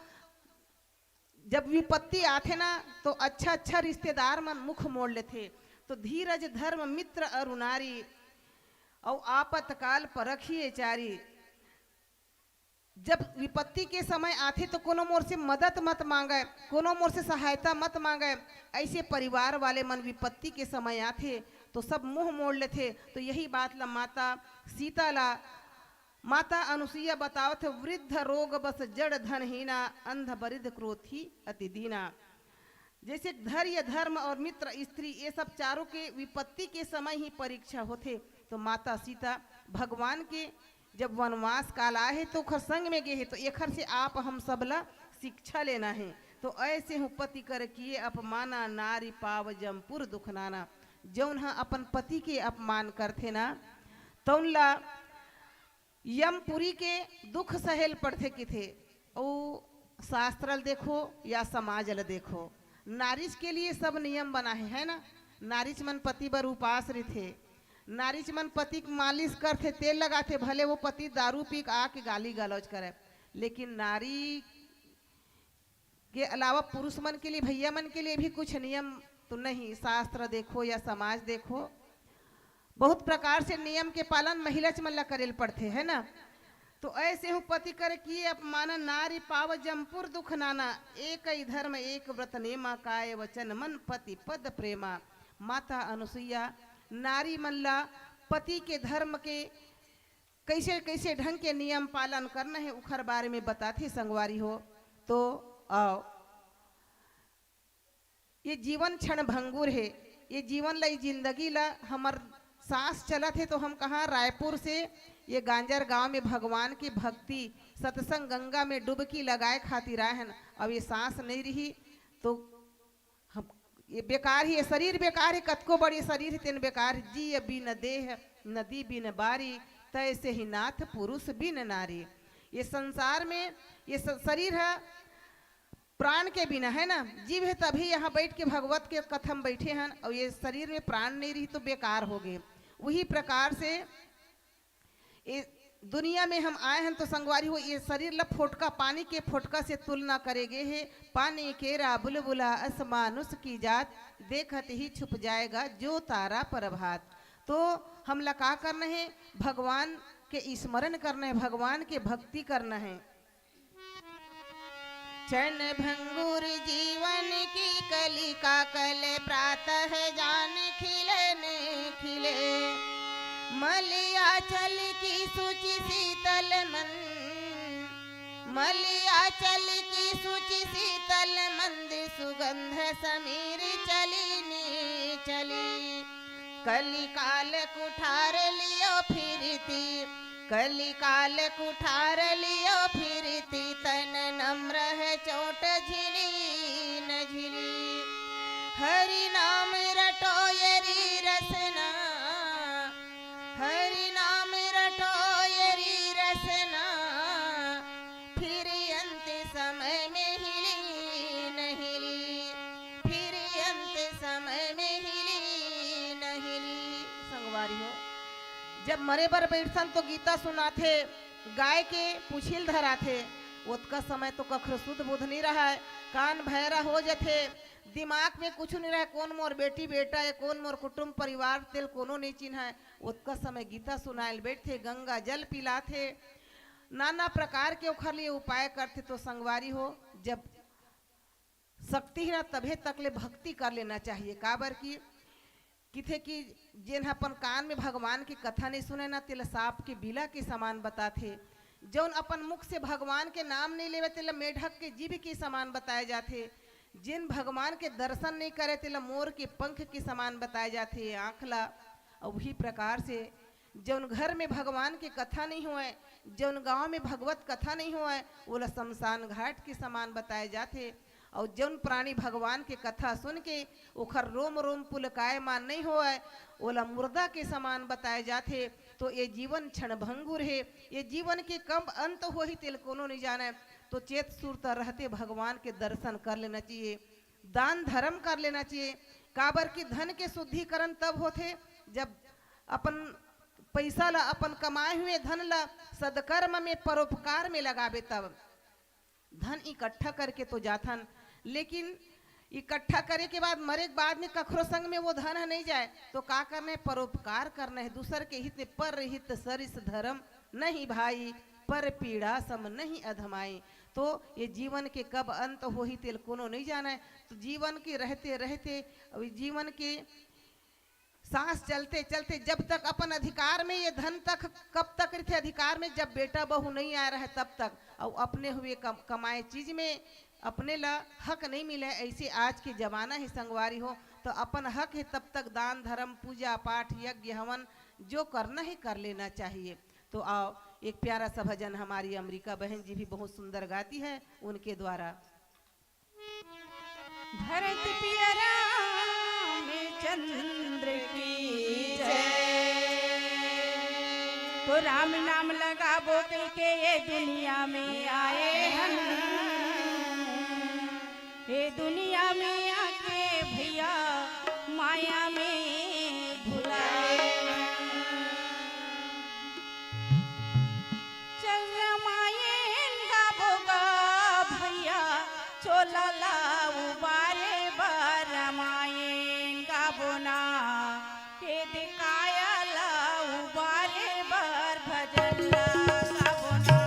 जब विपत्ति आथे ना, तो अच्छा अच्छा रिश्तेदार मन मुख मोड़ लेथे। तो धीरज धर्म मित्र अरु नारी, और आपतकाल परखिए चारी। जब विपत्ति के समय आथे तो कोनो मोर से मदद मत मांगे, कोनो मोर से सहायता मत मांगे, ऐसे परिवार वाले मन विपत्ति के समय आथे तो सब मुंह मोड़ लेथे। तो यही बात ला माता सीता ला माता अनुसुईया बतावत हे, वृद्ध रोग बस जड़ धनहीना, अंध बरिद्ध क्रोधी अति दीना। जैसे धैर्य, धर्म और मित्र, स्त्री, ये सब चारों के विपत्ति के समय ही परीक्षा होथे। तो माता सीता भगवान के जब वनवास काल आए हे तो ओखर संग में गे हे, तो एखर से आप हम सब ला शिक्षा लेना हे। तो ऐसे हूँ पति कर किए अपमाना, नारी पाव जमपुर दुख नाना। जौन ह अपन पति के अपमान करथे ना, तौन ला यमपुरी के दुख सहेल पड़थे किथे। ओ शास्त्र ल देखो या समाज ल देखो, नारिच के लिए सब नियम बना हे, है ना? नारिच मन पति बर उपास रिथे, नारिच मन पति के मालिश करथे, तेल लगाथे, भले वो पति दारू पी के आके गाली गलौज करे, लेकिन नारी के अलावा पुरुष मन के लिए, भैया मन के लिए भी कुछ नियम तो नहीं। शास्त्र देखो या समाज देखो, बहुत प्रकार से नियम के पालन महिला मन ला करे ल पड़थे, है ना? तो ऐसे हूँ पति कर किए अपमान, नारी पाव जमपुर दुख नाना। एक ही धर्म एक व्रत नेमा, काय वचन मन पति पद प्रेमा। माता अनुसुईया नारी मन ला पति के धर्म के कैसे कैसे ढंग के नियम पालन करना है, उखर बारे में बताथे संगवारी हो। तो आओ, ये जीवन क्षण भंगुर हे। ये जीवन ला, ये जिंदगी ला, हमर सांस चलत हे तो हम कहाँ रायपुर से ये गांजर गांव में भगवान की भक्ति, सत्संग गंगा में डुबकी लगाए खातिर आए हन। अब ये सांस नहीं रही तो हम, ये बेकार ही, ये शरीर बेकार हे, कतको बड़े शरीर हे तेन बेकार हे। जीय बिन देह नदी बिन बारी, तैसे ही नाथ पुरुष बिन नारी। ये संसार में ये स-, शरीर है प्राण के बिना, है ना? जीव है तभी यहाँ बैठ के भगवत के कथा में बैठे हैं, और ये शरीर में प्राण नहीं रही तो बेकार हो गए। वही प्रकार से ये दुनिया में हम आए हैं तो संगवारी हो, ये शरीर ला फोटका, पानी के फोटका से तुलना करे गे हे। पानी केरा बुलबुला अस मानुष की जात, देखत ही छुप जाएगा जो तारा प्रभात। तो हमला का करना है? भगवान के स्मरण करना है, भगवान के भक्ति करना है। क्षण भंगुर जीवन की कलिका कल प्रातः जान खिलन खिले। मलिया चल की शुचि शीतल मंद, मलिया चल की शुचि शीतल मंद सुगंध समीर चली नी चली। कलिकाल कुठार लियो फिरती, कलिकाल कुठार लियो फिरती, तन नम्र है चोट झिली न झिली। हरि नाम रटो यरी रसना, हरि नाम रटो यरी रसना, फिर अंत समय में हिली न हिली, फिर अंत समय में हिली न हिली। संगवारी हो, जब मरे बर बैठथन तो गीता सुनाथे, गाय के पूछी ल धराथे, ओतका समय तो कखरो सुध बुध नहीं रहय, कान भैरा हो जथे, दिमाग में कुछ नहीं रहे, कौन मोर बेटी बेटा है, कौन मोर कुटुंब परिवार, तेल कोनो नहीं चिन्हय। ओतका समय गीता सुनाए ल बैठथे, गंगा जल पिलाथे, नाना प्रकार के ओखर लिए उपाय करथे। तो संगवारी हो, जब शक्ति हे ना, तभे तक ले भक्ति कर लेना चाहिए। काबर कि किथे कि जेन ह अपन कान में भगवान के कथा नहीं सुने ना, तेला सांप के बिला के समान बताथे। जौन अपन मुख से भगवान के नाम नहीं लेवे, तेला मेढक के जीभ के समान बताए जाथे। जेन भगवान के दर्शन नहीं करे, तेला मोर के पंख के समान बताए जाथे, आँख ला। अउ वही प्रकार से जौन घर में भगवान के कथा नहीं होवय, जौन गांव में भगवत कथा नहीं होवय, ओला शमशान घाट के समान बताए जाथे। अउ जौन प्राणी भगवान के कथा सुन के ओखर रोम रोम पुलकायमान नहीं होवय, ओला मुर्दा के समान बताए जाथे। तो ये जीवन क्षण भंगुर हे, ये जीवन के कब अंत होही, तेल कोनो नहीं जानय। तो चेत सुरता रहते भगवान के दर्शन कर लेना चाहिए, दान धर्म कर लेना चाहिए। काबर कि धन के शुद्धिकरण तब होथे, जब अपन पैसा ला, अपन कमाए हुए धन ला सदकर्म में, परोपकार में लगाबे, तब धन इकट्ठा करके तो जाथन, लेकिन इकट्ठा करे के बाद, मरे के बाद में कखरो संग में वो धन ह नहीं जाए, तो का करना है? परोपकार करना है, दूसर के हित में। पर हित सरिस धर्म नहीं भाई, पर पीड़ा सम नहीं अधमाई। तो ये जीवन के कब अंत होही, तेल कोनो नहीं जाने। तो जीवन के रहते रहते, अउ जीवन के सांस चलते चलते, जब तक अपन अधिकार में ये धन तक, कब तक रहिथे अधिकार में? जब बेटा बहू नहीं आए रहे तब तक। अउ अपने हुए कम-, कमाए चीज में अपने ला हक नहीं मिले। ऐसे आज के जमाना ही संगवारी हो, तो अपन हक है तब तक दान धर्म, पूजा पाठ, यज्ञ हवन, जो करना है कर लेना चाहिए। तो आओ, एक प्यारा सा भजन हमारी अमरिका बहन जी भी बहुत सुंदर गाती है, उनके द्वारा। धरती पिया रामचंद्र की जय। तो राम नाम लगाबो कहिके ये दुनिया में आए हन। ये दुनिया में आके भैया माया में भुलाए हन। चल रमायन गाबो गा भैया, चोला ला उबारे बर रमायन गाबो ना। के दिखाया ला उबारे बर भजन ला गाबो ना।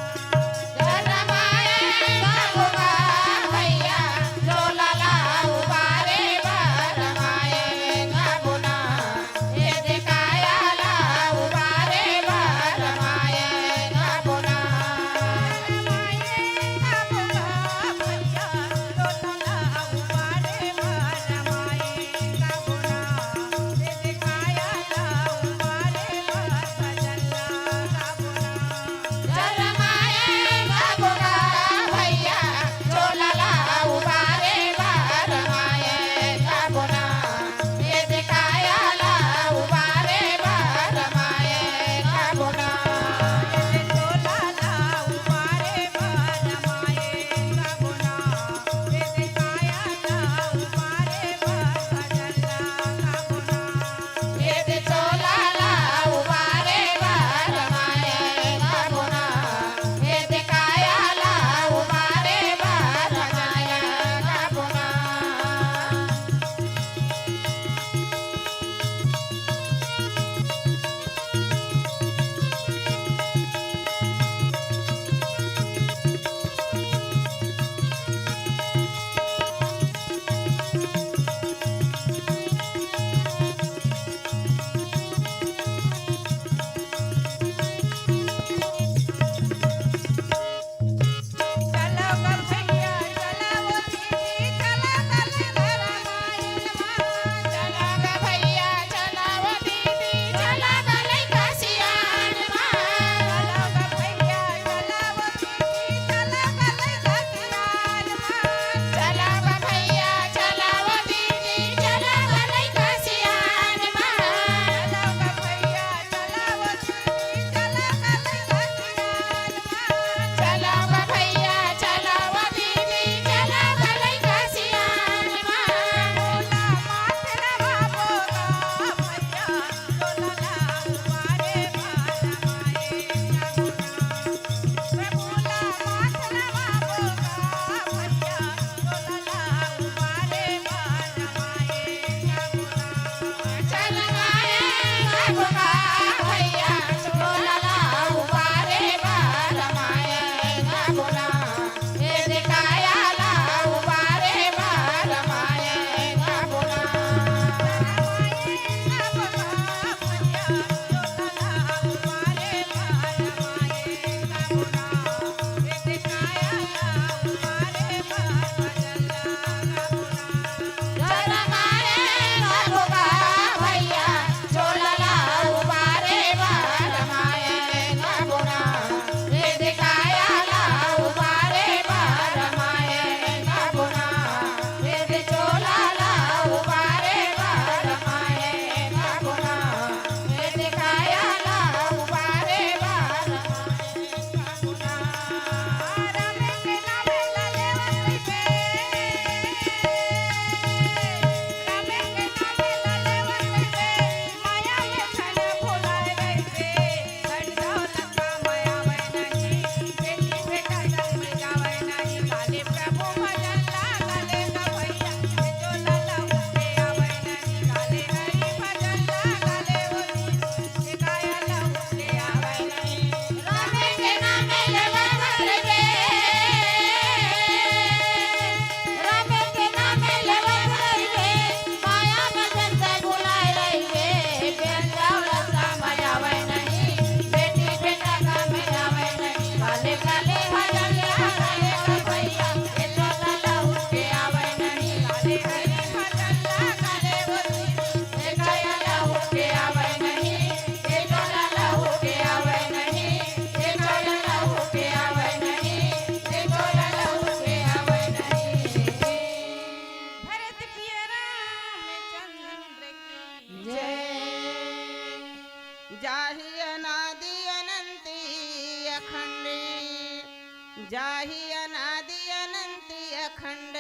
जाहि अनादि अनंत अखंड,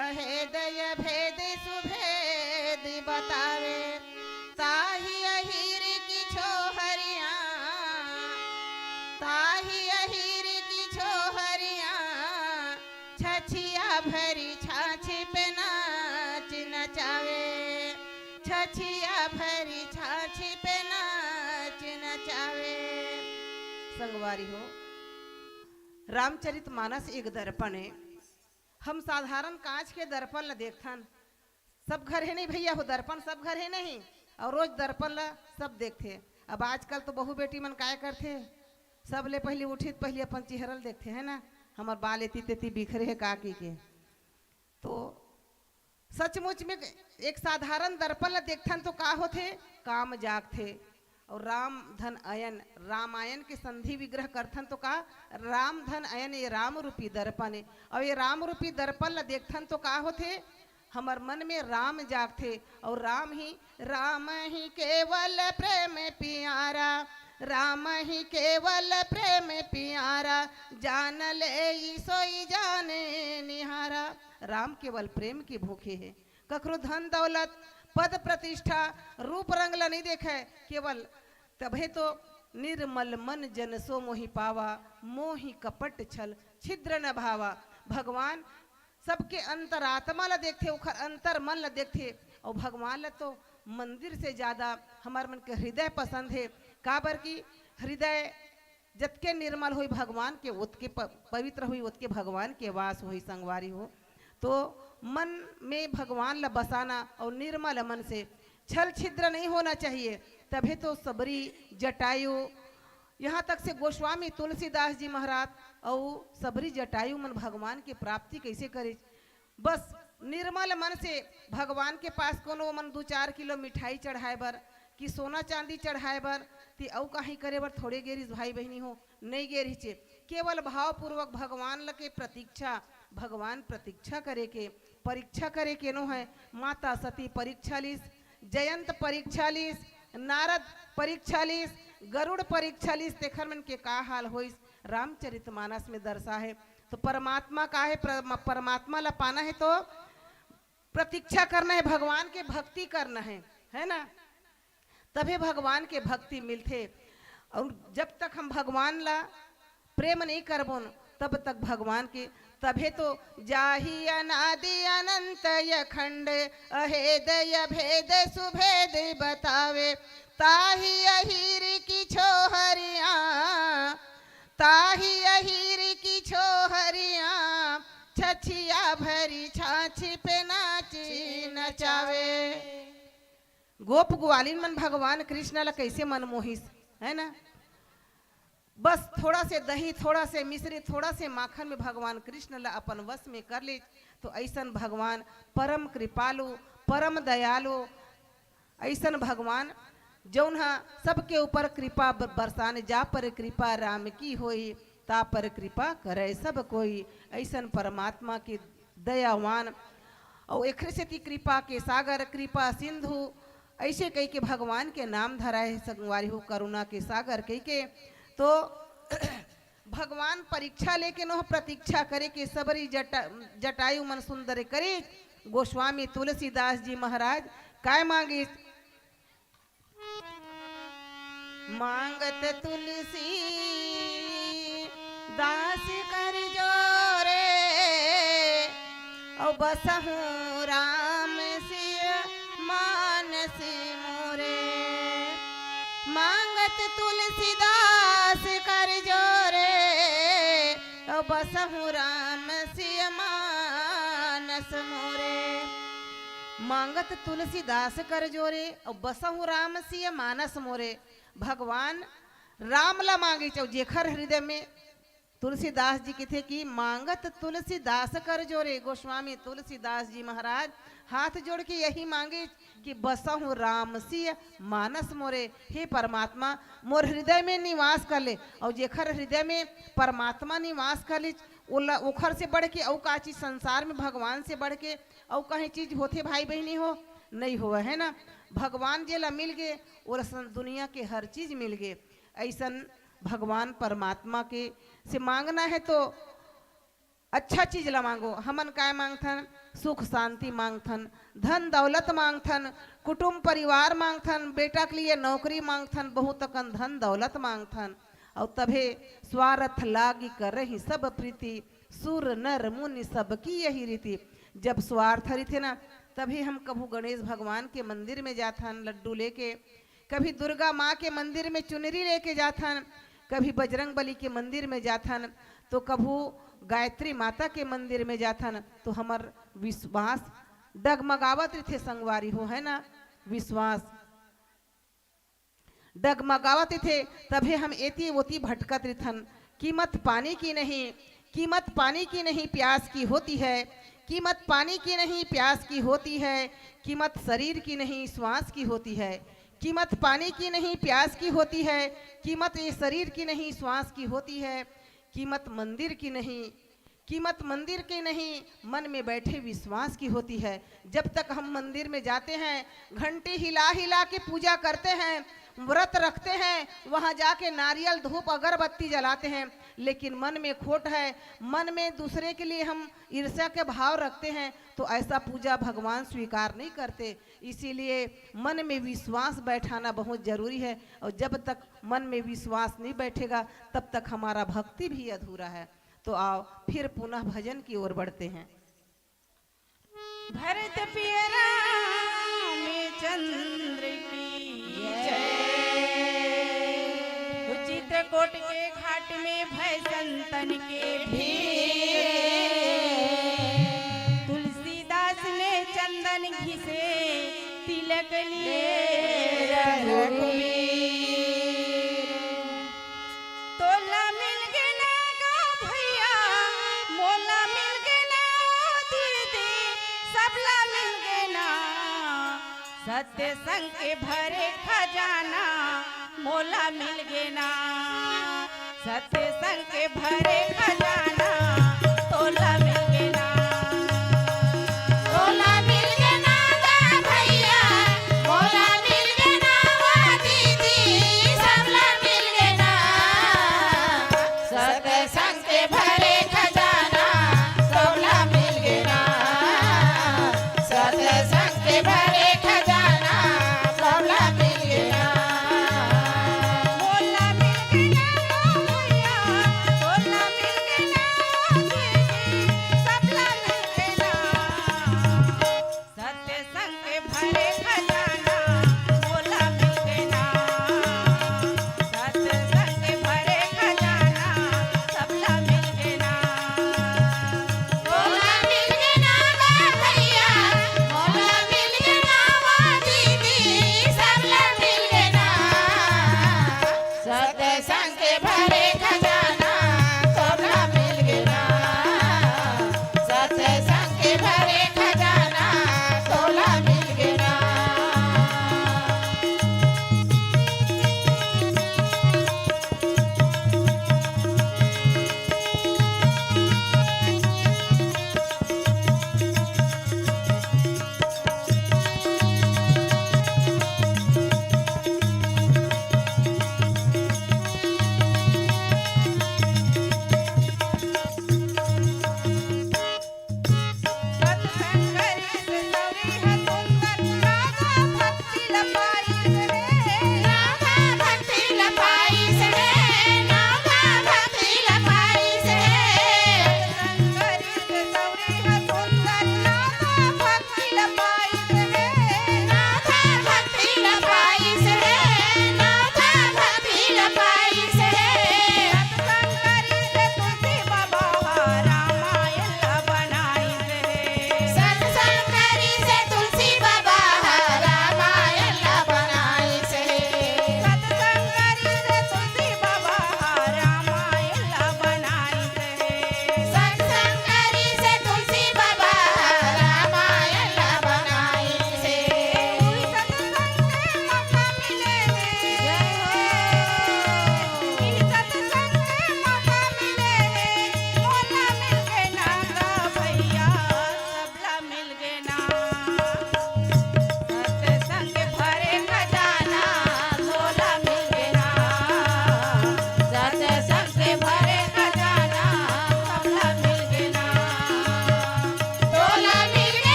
अहेद अभेद सुभेद बतावे। ताहि अहिर की छोहरिया, ताहि अहिर की छोहरिया, छछिया भरी छाछ पे नाच नचावे, छछिया भरी छाछ पे नाच नचावे। संगवारी हो, रामचरित मानस एक दर्पण है। हम साधारण कांच के दर्पण ल देखथन, सब घर हे नहीं भैया हो, दर्पण सब घर हे नहीं, और रोज दर्पण ल सब देखथे। अब आजकल तो बहू बेटी मन काय करथे, सबले पहली उठित पहली अपन चेहरा ल देखथे, है ना, हमर बाल एती तेती बिखरे हे का की के। तो सचमुच में एक साधारण दर्पण ल देखथन तो का होथे, काम जागथे। और राम धन अयन, रामायण के संधि विग्रह करथन तो का, राम धन अयन ये राम रूपी दर्पण है। और ये राम रूपी दर्पण ल देखथन तो का होथे, हमर मन में राम जागथे। और राम ही, राम ही केवल प्रेम प्यारा, राम ही केवल प्रेम प्यारा, जान ले ई सोई जाने निहारा। राम केवल प्रेम के भूखे हे, ककरो धन दौलत, पद प्रतिष्ठा, रूप रंग ल नहीं देखे, केवल तभे तो निर्मल मन जन सो मोहि पावा, मोहि कपट छल छिद्र न भावा। भगवान सबके अंतरात्मा ल देखथे, ओखर अंतर मन ल देखथे। और भगवान ल तो मंदिर से ज्यादा हमर मन के हृदय पसंद हे, काबर कि हृदय जतके निर्मल होई भगवान के, ओतके प-, पवित्र होई, ओतके भगवान के वास होई। संगवारी हो, तो मन में भगवान ला बसाना और निर्मल मन से, छल छिद्र नहीं होना चाहिए, तभे तो सबरी जटायु, यहाँ तक से गोस्वामी तुलसीदास जी महाराज और सबरी जटायु मन भगवान के प्राप्ति कैसे करे। बस निर्मल मन से भगवान के पास कोनो मन दू चार किलो मिठाई चढ़ाए बर कि सोना चांदी चढ़ाए बर, ती अउ काही करे बर थोड़े गे रिहिस भाई बहिनी हो, नहीं गे रिहिस हे। केवल भावपूर्वक भगवान ल के प्रतीक्षा, भगवान प्रतीक्षा करे के, परीक्षा करे के नो है। माता सती परीक्षा लिस, जयंत परीक्षा लिस, नारद परीक्षा लिस, गरुड़ परीक्षा लिस, तेखर मन के का हाल होइस, रामचरितमानस में दर्शा है। तो परमात्मा का है, पर-, परमात्मा ला पाना है तो प्रतीक्षा करना है, भगवान के भक्ति करना है, है ना? तभे भगवान के भक्ति मिलथे। और जब तक हम भगवान ला प्रेम नहीं करबोन, तब तक भगवान के, तभे तो जाहि अनादि अनंत अखंड, अहेद अभेद सुभेद बतावे। ताहि अहिर की छोहरिया, ताहि अहिर की छोहरिया, छछिया भरी छाछ पे नाची नचावे। गोप ग्वालिन मन भगवान कृष्ण ला कैसे मन मोहिस, है ना? बस थोड़ा से दही, थोड़ा से मिश्री, थोड़ा से माखन में भगवान कृष्ण ला अपन वश में कर ले, तो ऐसन भगवान परम कृपालु, परम दयालु, ऐसन भगवान जौन ह सबके ऊपर कृपा ब-, बरसाने। जा पर कृपा राम की होई, ता पर कृपा करे सब कोई। ऐसन परमात्मा के दयावान, और एकरे सेती कृपा के सागर, कृपा सिंधु, ऐसे कह के भगवान के नाम धरा है संगवारी हो, करुणा के सागर कह के। तो भगवान परीक्षा लेके नोह प्रतीक्षा करे के सबरी जटा-, जटायु मन सुंदर करे। गोस्वामी तुलसीदास जी महाराज काय मांगिस? मांगत तुलसी दास कर जोरे, और बसहु राम सिय मानस मोरे। मांगत तुलसीदास कर जोरे, और बसहु राम सिय मानस मोरे। मांगत तुलसीदास कर जोरे, और बसहु राम सिय मानस मोरे। भगवान राम ला मांगिस, अउ जेखर हृदय में, तुलसीदास जी कथे कि मांगत तुलसीदास कर जोरे। गोस्वामी तुलसीदास जी महाराज हाथ जोड़ के यही मांगिस कि बसहु राम सिय मानस मोरे। हे परमात्मा, मोर हृदय में निवास कर ले। अउ जेखर हृदय में परमात्मा निवास कर लिस, ओला, ओखर से बढ़ के अउ का चीज संसार में, भगवान से बढ़ के अउ कहीं चीज होथे भाई बहिनी हो? नहीं होवय, है ना? भगवान जेला मिल गे, ओला सं-, दुनिया के हर चीज मिल गे। ऐसन भगवान परमात्मा के से मांगना है तो अच्छा चीज ला मांगो। हमन काय मांगथन? सुख शांति मांगथन, धन दौलत मांगथन, कुटुंब परिवार मांगथन, बेटा के लिए नौकरी मांगथन, बहुत अकन धन दौलत मांगथन। अउ तभे स्वार्थ लागी करही सब प्रीति, सुर नर मुनि सबकी यही रीति। जब स्वार्थ रहिथे ना, तभे हम कभू गणेश भगवान के मंदिर में जाथन लड्डू लेके, कभी दुर्गा माँ के मंदिर में चुनरी लेके जाथन, कभी बजरंग बली के मंदिर में जाथन, तो कभू गायत्री माता के मंदिर में जाथन, तो हमर विश्वास डगमगावत रहिथे संगवारी हो, है ना? विश्वास डगमगावत रहिथे, तभे हम एती ओती भटकत रहिथन। कीमत पानी की नहीं, कीमत पानी की नहीं, प्यास की होती है। कीमत पानी की नहीं, प्यास की होती है। कीमत शरीर की नहीं, श्वास की होती है। कीमत पानी की नहीं, प्यास की होती है। कीमत ये शरीर की नहीं, श्वास की होती है। कीमत मंदिर की नहीं, कीमत मंदिर की नहीं, मन में बैठे विश्वास की होती है। जब तक हम मंदिर में जाते हैं, घंटी हिला हिला के पूजा करते हैं, व्रत रखते हैं, वहाँ जाके नारियल, धूप, अगरबत्ती जलाते हैं, लेकिन मन में खोट है, मन में दूसरे के लिए हम ईर्ष्या के भाव रखते हैं, तो ऐसा पूजा भगवान स्वीकार नहीं करते। इसीलिए मन में विश्वास बैठाना बहुत जरूरी है, और जब तक मन में विश्वास नहीं बैठेगा, तब तक हमारा भक्ति भी अधूरा है। तो आओ, फिर पुनः भजन की ओर बढ़ते हैं। भरत पियरा में चंद्र की जय। चित्रकूट के घाट में भय संतन के भीड़। तुलसीदास ने चंदन घिसे तिलक लिए रघुवीर। तोला मिल गे ना गा भैया, मोला मिल गे ना दीदी, सबला मिल गे ना। सत्य संग के भरे खजाना, मोला मिल गे ना। सत्य संग के भरे खजाना, तोला मिल गे ना। तोला मिल गे ना गा भैया, मोला मिल गे ना वो दीदी, सबला मिल गे ना। सत्य संग के भरे खजाना, तोला मिल गे ना। सत्य संग के भरे खजाना, तोला मिल गे ना। मोला मिल गे ना वो भैया, मोला मिल गे ना वो दीदी, सबला मिल गे ना। सत्य संग के भरे खजाना, मोला मिल गे ना। सत्य संग के भरे खजाना, सबला मिल गे ना। मोला मिल गे ना गा भैया, मोला मिल गे ना वो दीदी, सबला मिल गे ना। सत्य संग के भरे खजाना, तोला मिल गे ना। सत्य संग के भरे खजाना, तोला मिल गे ना।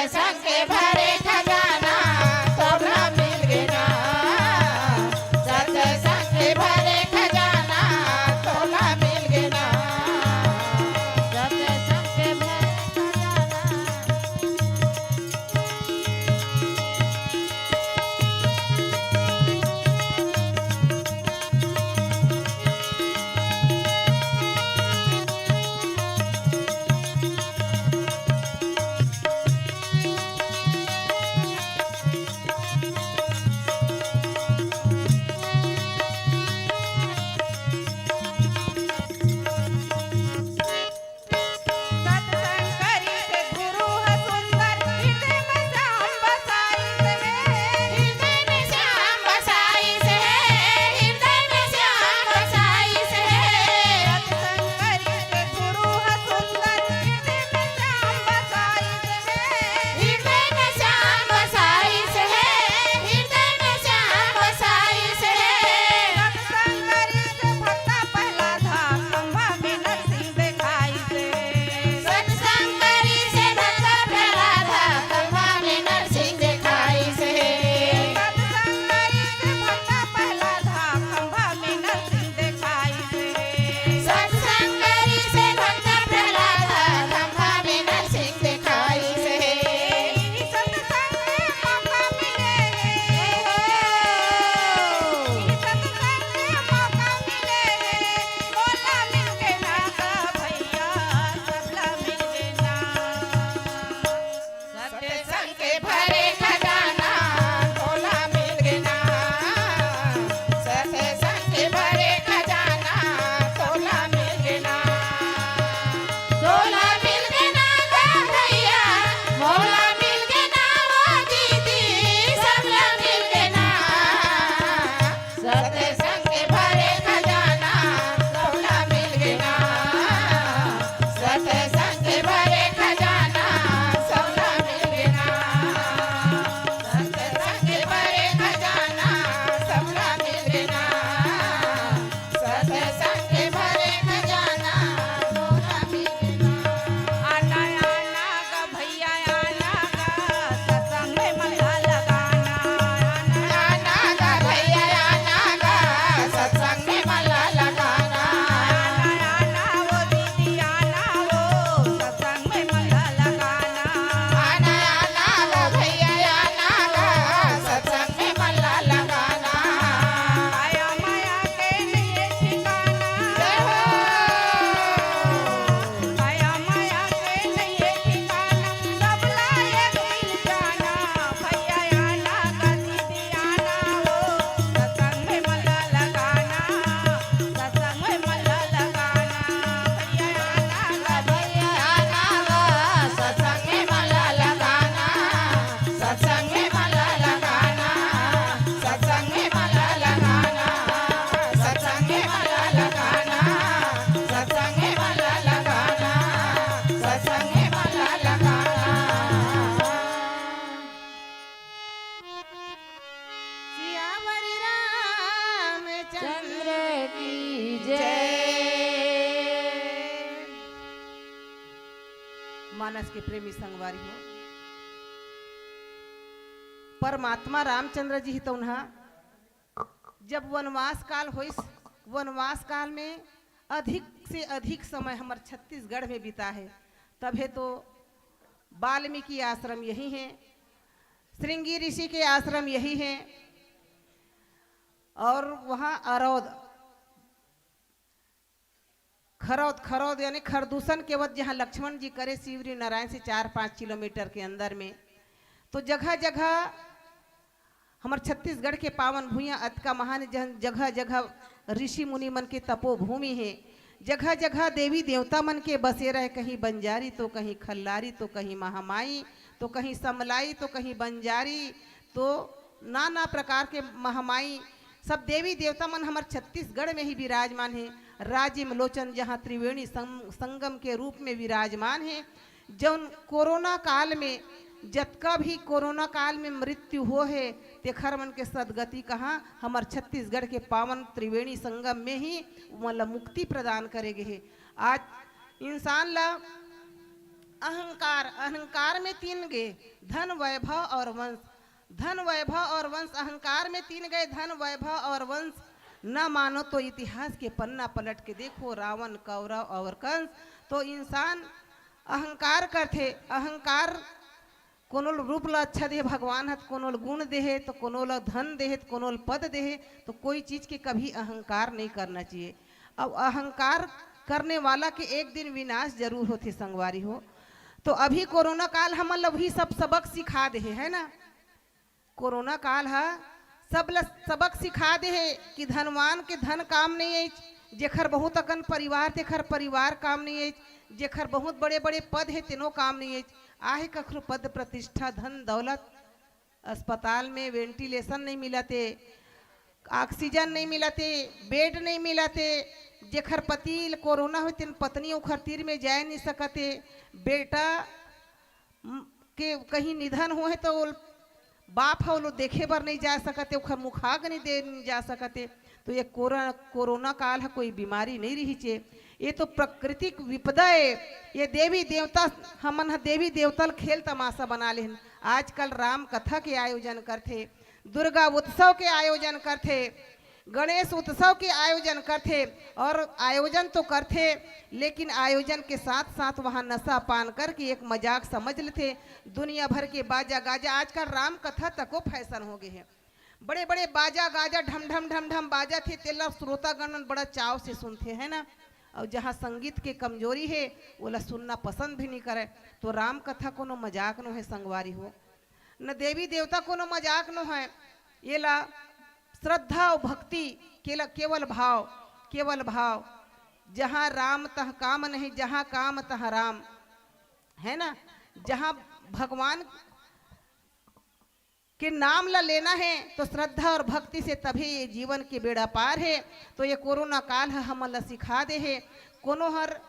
सत्संग के भरे खजाना तोला मिल गे ना, सत्संग के भरे खजाना तोला मिल गे ना, सत्संग के भरे खजाना। सतसंग करिस गुरु ह सुंदर, हृदय में श्याम बसाइस हे। हृदय में श्याम बसाइस हे, हृदय में श्याम बसाइस हे। सतसंग करिस गुरु ह सुंदर, हृदय में श्याम बसाइस हे। हृदय में श्याम बसाइस हे, हृदय में श्याम बसाइस हे। सतसंग करिस भक्ता प्रहलाद, खंभा में नरसिंह देखाइस हे। सतसंग करिस भक्त प्रहलाद, खंभा में नरसिंह देखाइस हे। सतसंग करिस भक्त प्रहलाद, खंभा में नरसिंह देखाइस हे। सतसंग करिस भक्त प्रहलाद, खंभा में नरसिंह देखाइस हे। सतसंग में मौका मिले हे। सतसंग में मौका मिले हे। मोला मिल गे ना गा भैया, सबला मिल गे ना। सत्संग के भरे खजाना तोला मिल गे ना, सत्संग के भरे खजाना तोला मिल गे ना, तोला मिल गे ना गा भैया, मोला मिल गे ना वो दीदी, सबला मिल गे ना। सत्संग के भरे खजाना सबला मिल गे ना, सत्संग के भरे खजाना सबला मिल गे ना, सत्संग के भरे खजाना सबला मिल गे ना, सत्संग के भरे खजाना सबला मिल गे ना। आना, आना गा भैया, आना गा, सत्संग में मन ला लगाना। आना गा भैया, आना गा, सत्संग में मन ला लगाना। आना, आना वो दीदी, आना वो, सत्संग में मन ला लगाना। आना, आना गा भैया, आना गा, सत्संग में मन ला लगाना। आया माया के नइये ठिकाना। जय हो। आया माया के नइये ठिकाना, सबला एक मिल जाना। भैया आना गा दीदी आना हो, सत्संग में मन ला लगाना, सत्संग में मन ला लगाना। भैया आना गा, भैया आना गा, सत्संग में मन ला लगाना। सत्संग में मन ला लगाना, सत्संग में मन ला लगाना, सत्संग में मन ला लगाना, सत्संग में मन ला लगाना, सत्संग में मन ला लगाना। सियावर रामचंद्र की जय। मानस के प्रेमी संगवारी हो, परमात्मा रामचंद्र जी ही तो उन्हा जब वनवास काल होइस, वनवास काल में अधिक से अधिक समय हमर छत्तीसगढ़ में बिता हे। तभे तो वाल्मीकि आश्रम यही हे, श्रृंगी ऋषि के आश्रम यही हे, और वहाँ अरौद खरौद, खरौद यानी खरदूषण के वध जहाँ लक्ष्मण जी करे शिवरी नारायण से चार पाँच किलोमीटर के अंदर में, तो जगह जगह हमर छत्तीसगढ़ के पावन भुइयां अतका महान जन, जगह जगह ऋषि मुनि मन के तपोभूमि हे, जगह जगह देवी देवता मन के बसेरा हे, कहीं बंजारी तो कहीं खल्लारी तो कहीं महामाई तो कहीं समलाई तो कहीं बंजारी, तो नाना प्रकार के महामाई सब देवी देवता मन हमर छत्तीसगढ़ में ही विराजमान हे। राजिम लोचन जहाँ त्रिवेणी सं-, संगम के रूप में विराजमान हे, जौन कोरोना काल में जतका भी कोरोना काल में मृत्यु हो हे, तेखर मन के सदगति कहाँ हमर छत्तीसगढ़ के पावन त्रिवेणी संगम में ही ओमन ला मुक्ति प्रदान करे गे हे। आज इंसान ला अहंकार, अहंकार में तीन गे, धन, वैभव और वंश। धन, वैभव और वंश, अहंकार में तीन गए, धन, वैभव और वंश। न मानो तो इतिहास के पन्ना पलट के देखो, रावण, कौरव और कंस। तो इंसान अहंकार करथे, अहंकार कोनो ल रूप ल अच्छा देहे भगवान ह, त कोनो ल गुण देहे, त कोनो ल धन देहे, त कोनो ल पद देहे। तो कोई चीज के कभी अहंकार नहीं करना चाहिए। अब अहंकार करने वाला के एक दिन विनाश जरूर होथे संगवारी हो। तो अभी कोरोना काल हमन ल वही सब सबक सिखा देहे, है ना? कोरोना काल ह सब ल सबक सिखा देहे कि धनवान के धन काम नहीं आइच, जेखर बहुत अकन परिवार तेखर परिवार काम नहीं आइच, जेखर बहुत बड़े-बड़े पद हे तेनो काम नहीं आइच। आहे कखरो पद प्रतिष्ठा, धन दौलत, अस्पताल में वेंटिलेशन नहीं मिलत हे, ऑक्सीजन नहीं मिलत हे, बेड नहीं मिलत हे, जेखर पति ल कोरोना होय तेन पत्नी ओखर तीर में जाय नहीं सकत हे, बेटा म, के कहीं निधन होहे तो ओल बाप ह ओलो देखे बर नहीं जा सकत हे, ओखर मुखाग्नि दे नहीं जा सकत हे। तो ये कोरा-, कोरोना काल ह कोई बीमारी नहीं रहिचे, ये तो प्राकृतिक विपदा हे। ये देवी देवता, हमन ह देवी देवता ल खेल तमाशा बना लेहन। आजकल राम कथा के आयोजन करथे, दुर्गा उत्सव के आयोजन करथे, गणेश उत्सव के आयोजन करथे, और आयोजन तो करथे, लेकिन आयोजन के साथ साथ वहाँ नशा पान करके एक मजाक समझ लेथे। दुनिया भर के बाजा गाजा, आजकल राम कथा तको फैशन हो गए हे। बड़े बड़े बाजा गाजा ढम ढम ढम ढम बाजत हे, तेला श्रोतागण मन बड़ा चाव से सुनथे, है ना? और जहाँ संगीत के कमजोरी हे, ओला सुनना पसंद भी नहीं करे। तो राम कथा कोनो मजाक नो है संगवारी हो, न देवी देवता कोनो मजाक नो है। एला श्रद्धा और भक्ति, केला-, केवल भाव, केवल भाव। जहाँ राम तह काम नहीं, जहाँ काम तह राम, है ना? जहाँ भगवान के नाम ला लेना है तो श्रद्धा और भक्ति से, तभी ये जीवन के बेड़ा पार है। तो ये कोरोना काल ह हमन ला सिखा दे है, कोनो हर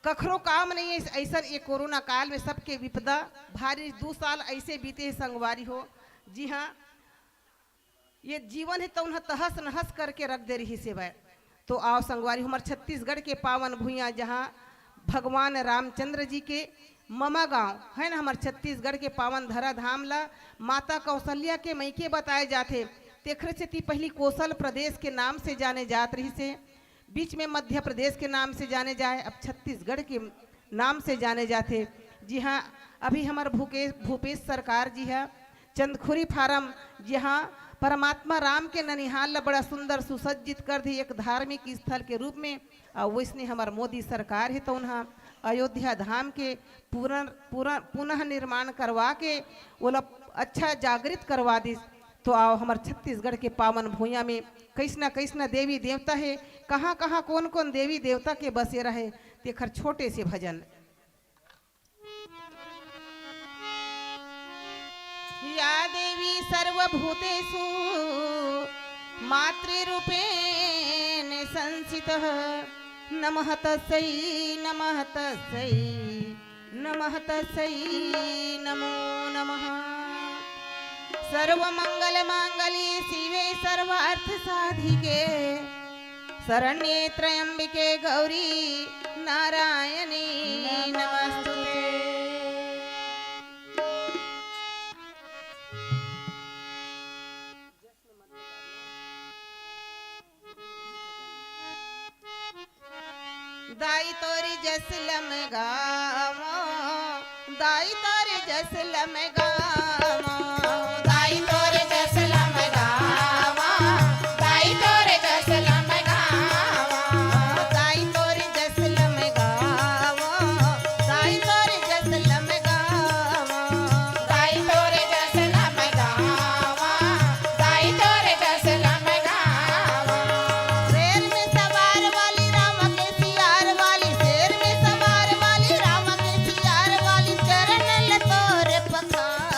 कखरो काम नहीं है। ऐसा ये कोरोना काल में सबके विपदा भारी, दू साल ऐसे बीते हैं संगवारी हो। जी हाँ, ये जीवन है तो उन्हें तहस नहस करके रख दे रही सेवाए। तो आओ संगवारी, हमर छत्तीसगढ़ के पावन भुइयां, जहाँ भगवान रामचंद्र जी के ममा गांव है ना, हमर छत्तीसगढ़ के पावन धरा धाम ला माता कौशल्या के मइके बताए जाथे। तेखरे सेती पहली कोसल प्रदेश के नाम से जाने जात रहिसे, बीच में मध्य प्रदेश के नाम से जाने जाए, अब छत्तीसगढ़ के नाम से जाने जाथे। जी हाँ, अभी हमर भूके-, भूपेश सरकार जी ह चंदखुरी फारम, जहाँ परमात्मा राम के ननिहाल ल बड़ा सुंदर सुसज्जित कर दी एक धार्मिक स्थल के रूप में। और वैसने हमर मोदी सरकार है तो उन्हा अयोध्या धाम के पुनर-, पुनर-, पुनः निर्माण करवा के ओला अच्छा जागृत करवा दिस। तो आओ हमर छत्तीसगढ़ के पावन भुइयां में कैसना कैसना देवी देवता है, कहाँ कहाँ कौन कौन देवी देवता के बसेरा है, तेखर छोटे से भजन। या देवी सर्वभूतेषु मातृरूपेण संस्थितः। नमः तस्यै, नमः तस्यै, नमः तस्यै, नमो नमः। सर्वमंगल मांगल्ये शिवे सर्वार्थ साधिके, शरण्ये त्र्यंबिके गौरी नारायणी नमस्तुते। दाई तोर जस लमगावो, दाई तोर जस लमगावो, दाई तोर जस लमगावो, दाई तोर जस लमगावो, दाई तोर जस लमगावो, दाई तोर जस लमगावो, दाई तोर जस लमगावो, दाई तोर जस लमगावो। शेर में सवार वाली रामा के सियार वाली, शेर में सवार वाली रामा के सियार वाली, चरणन ल तोर पखार।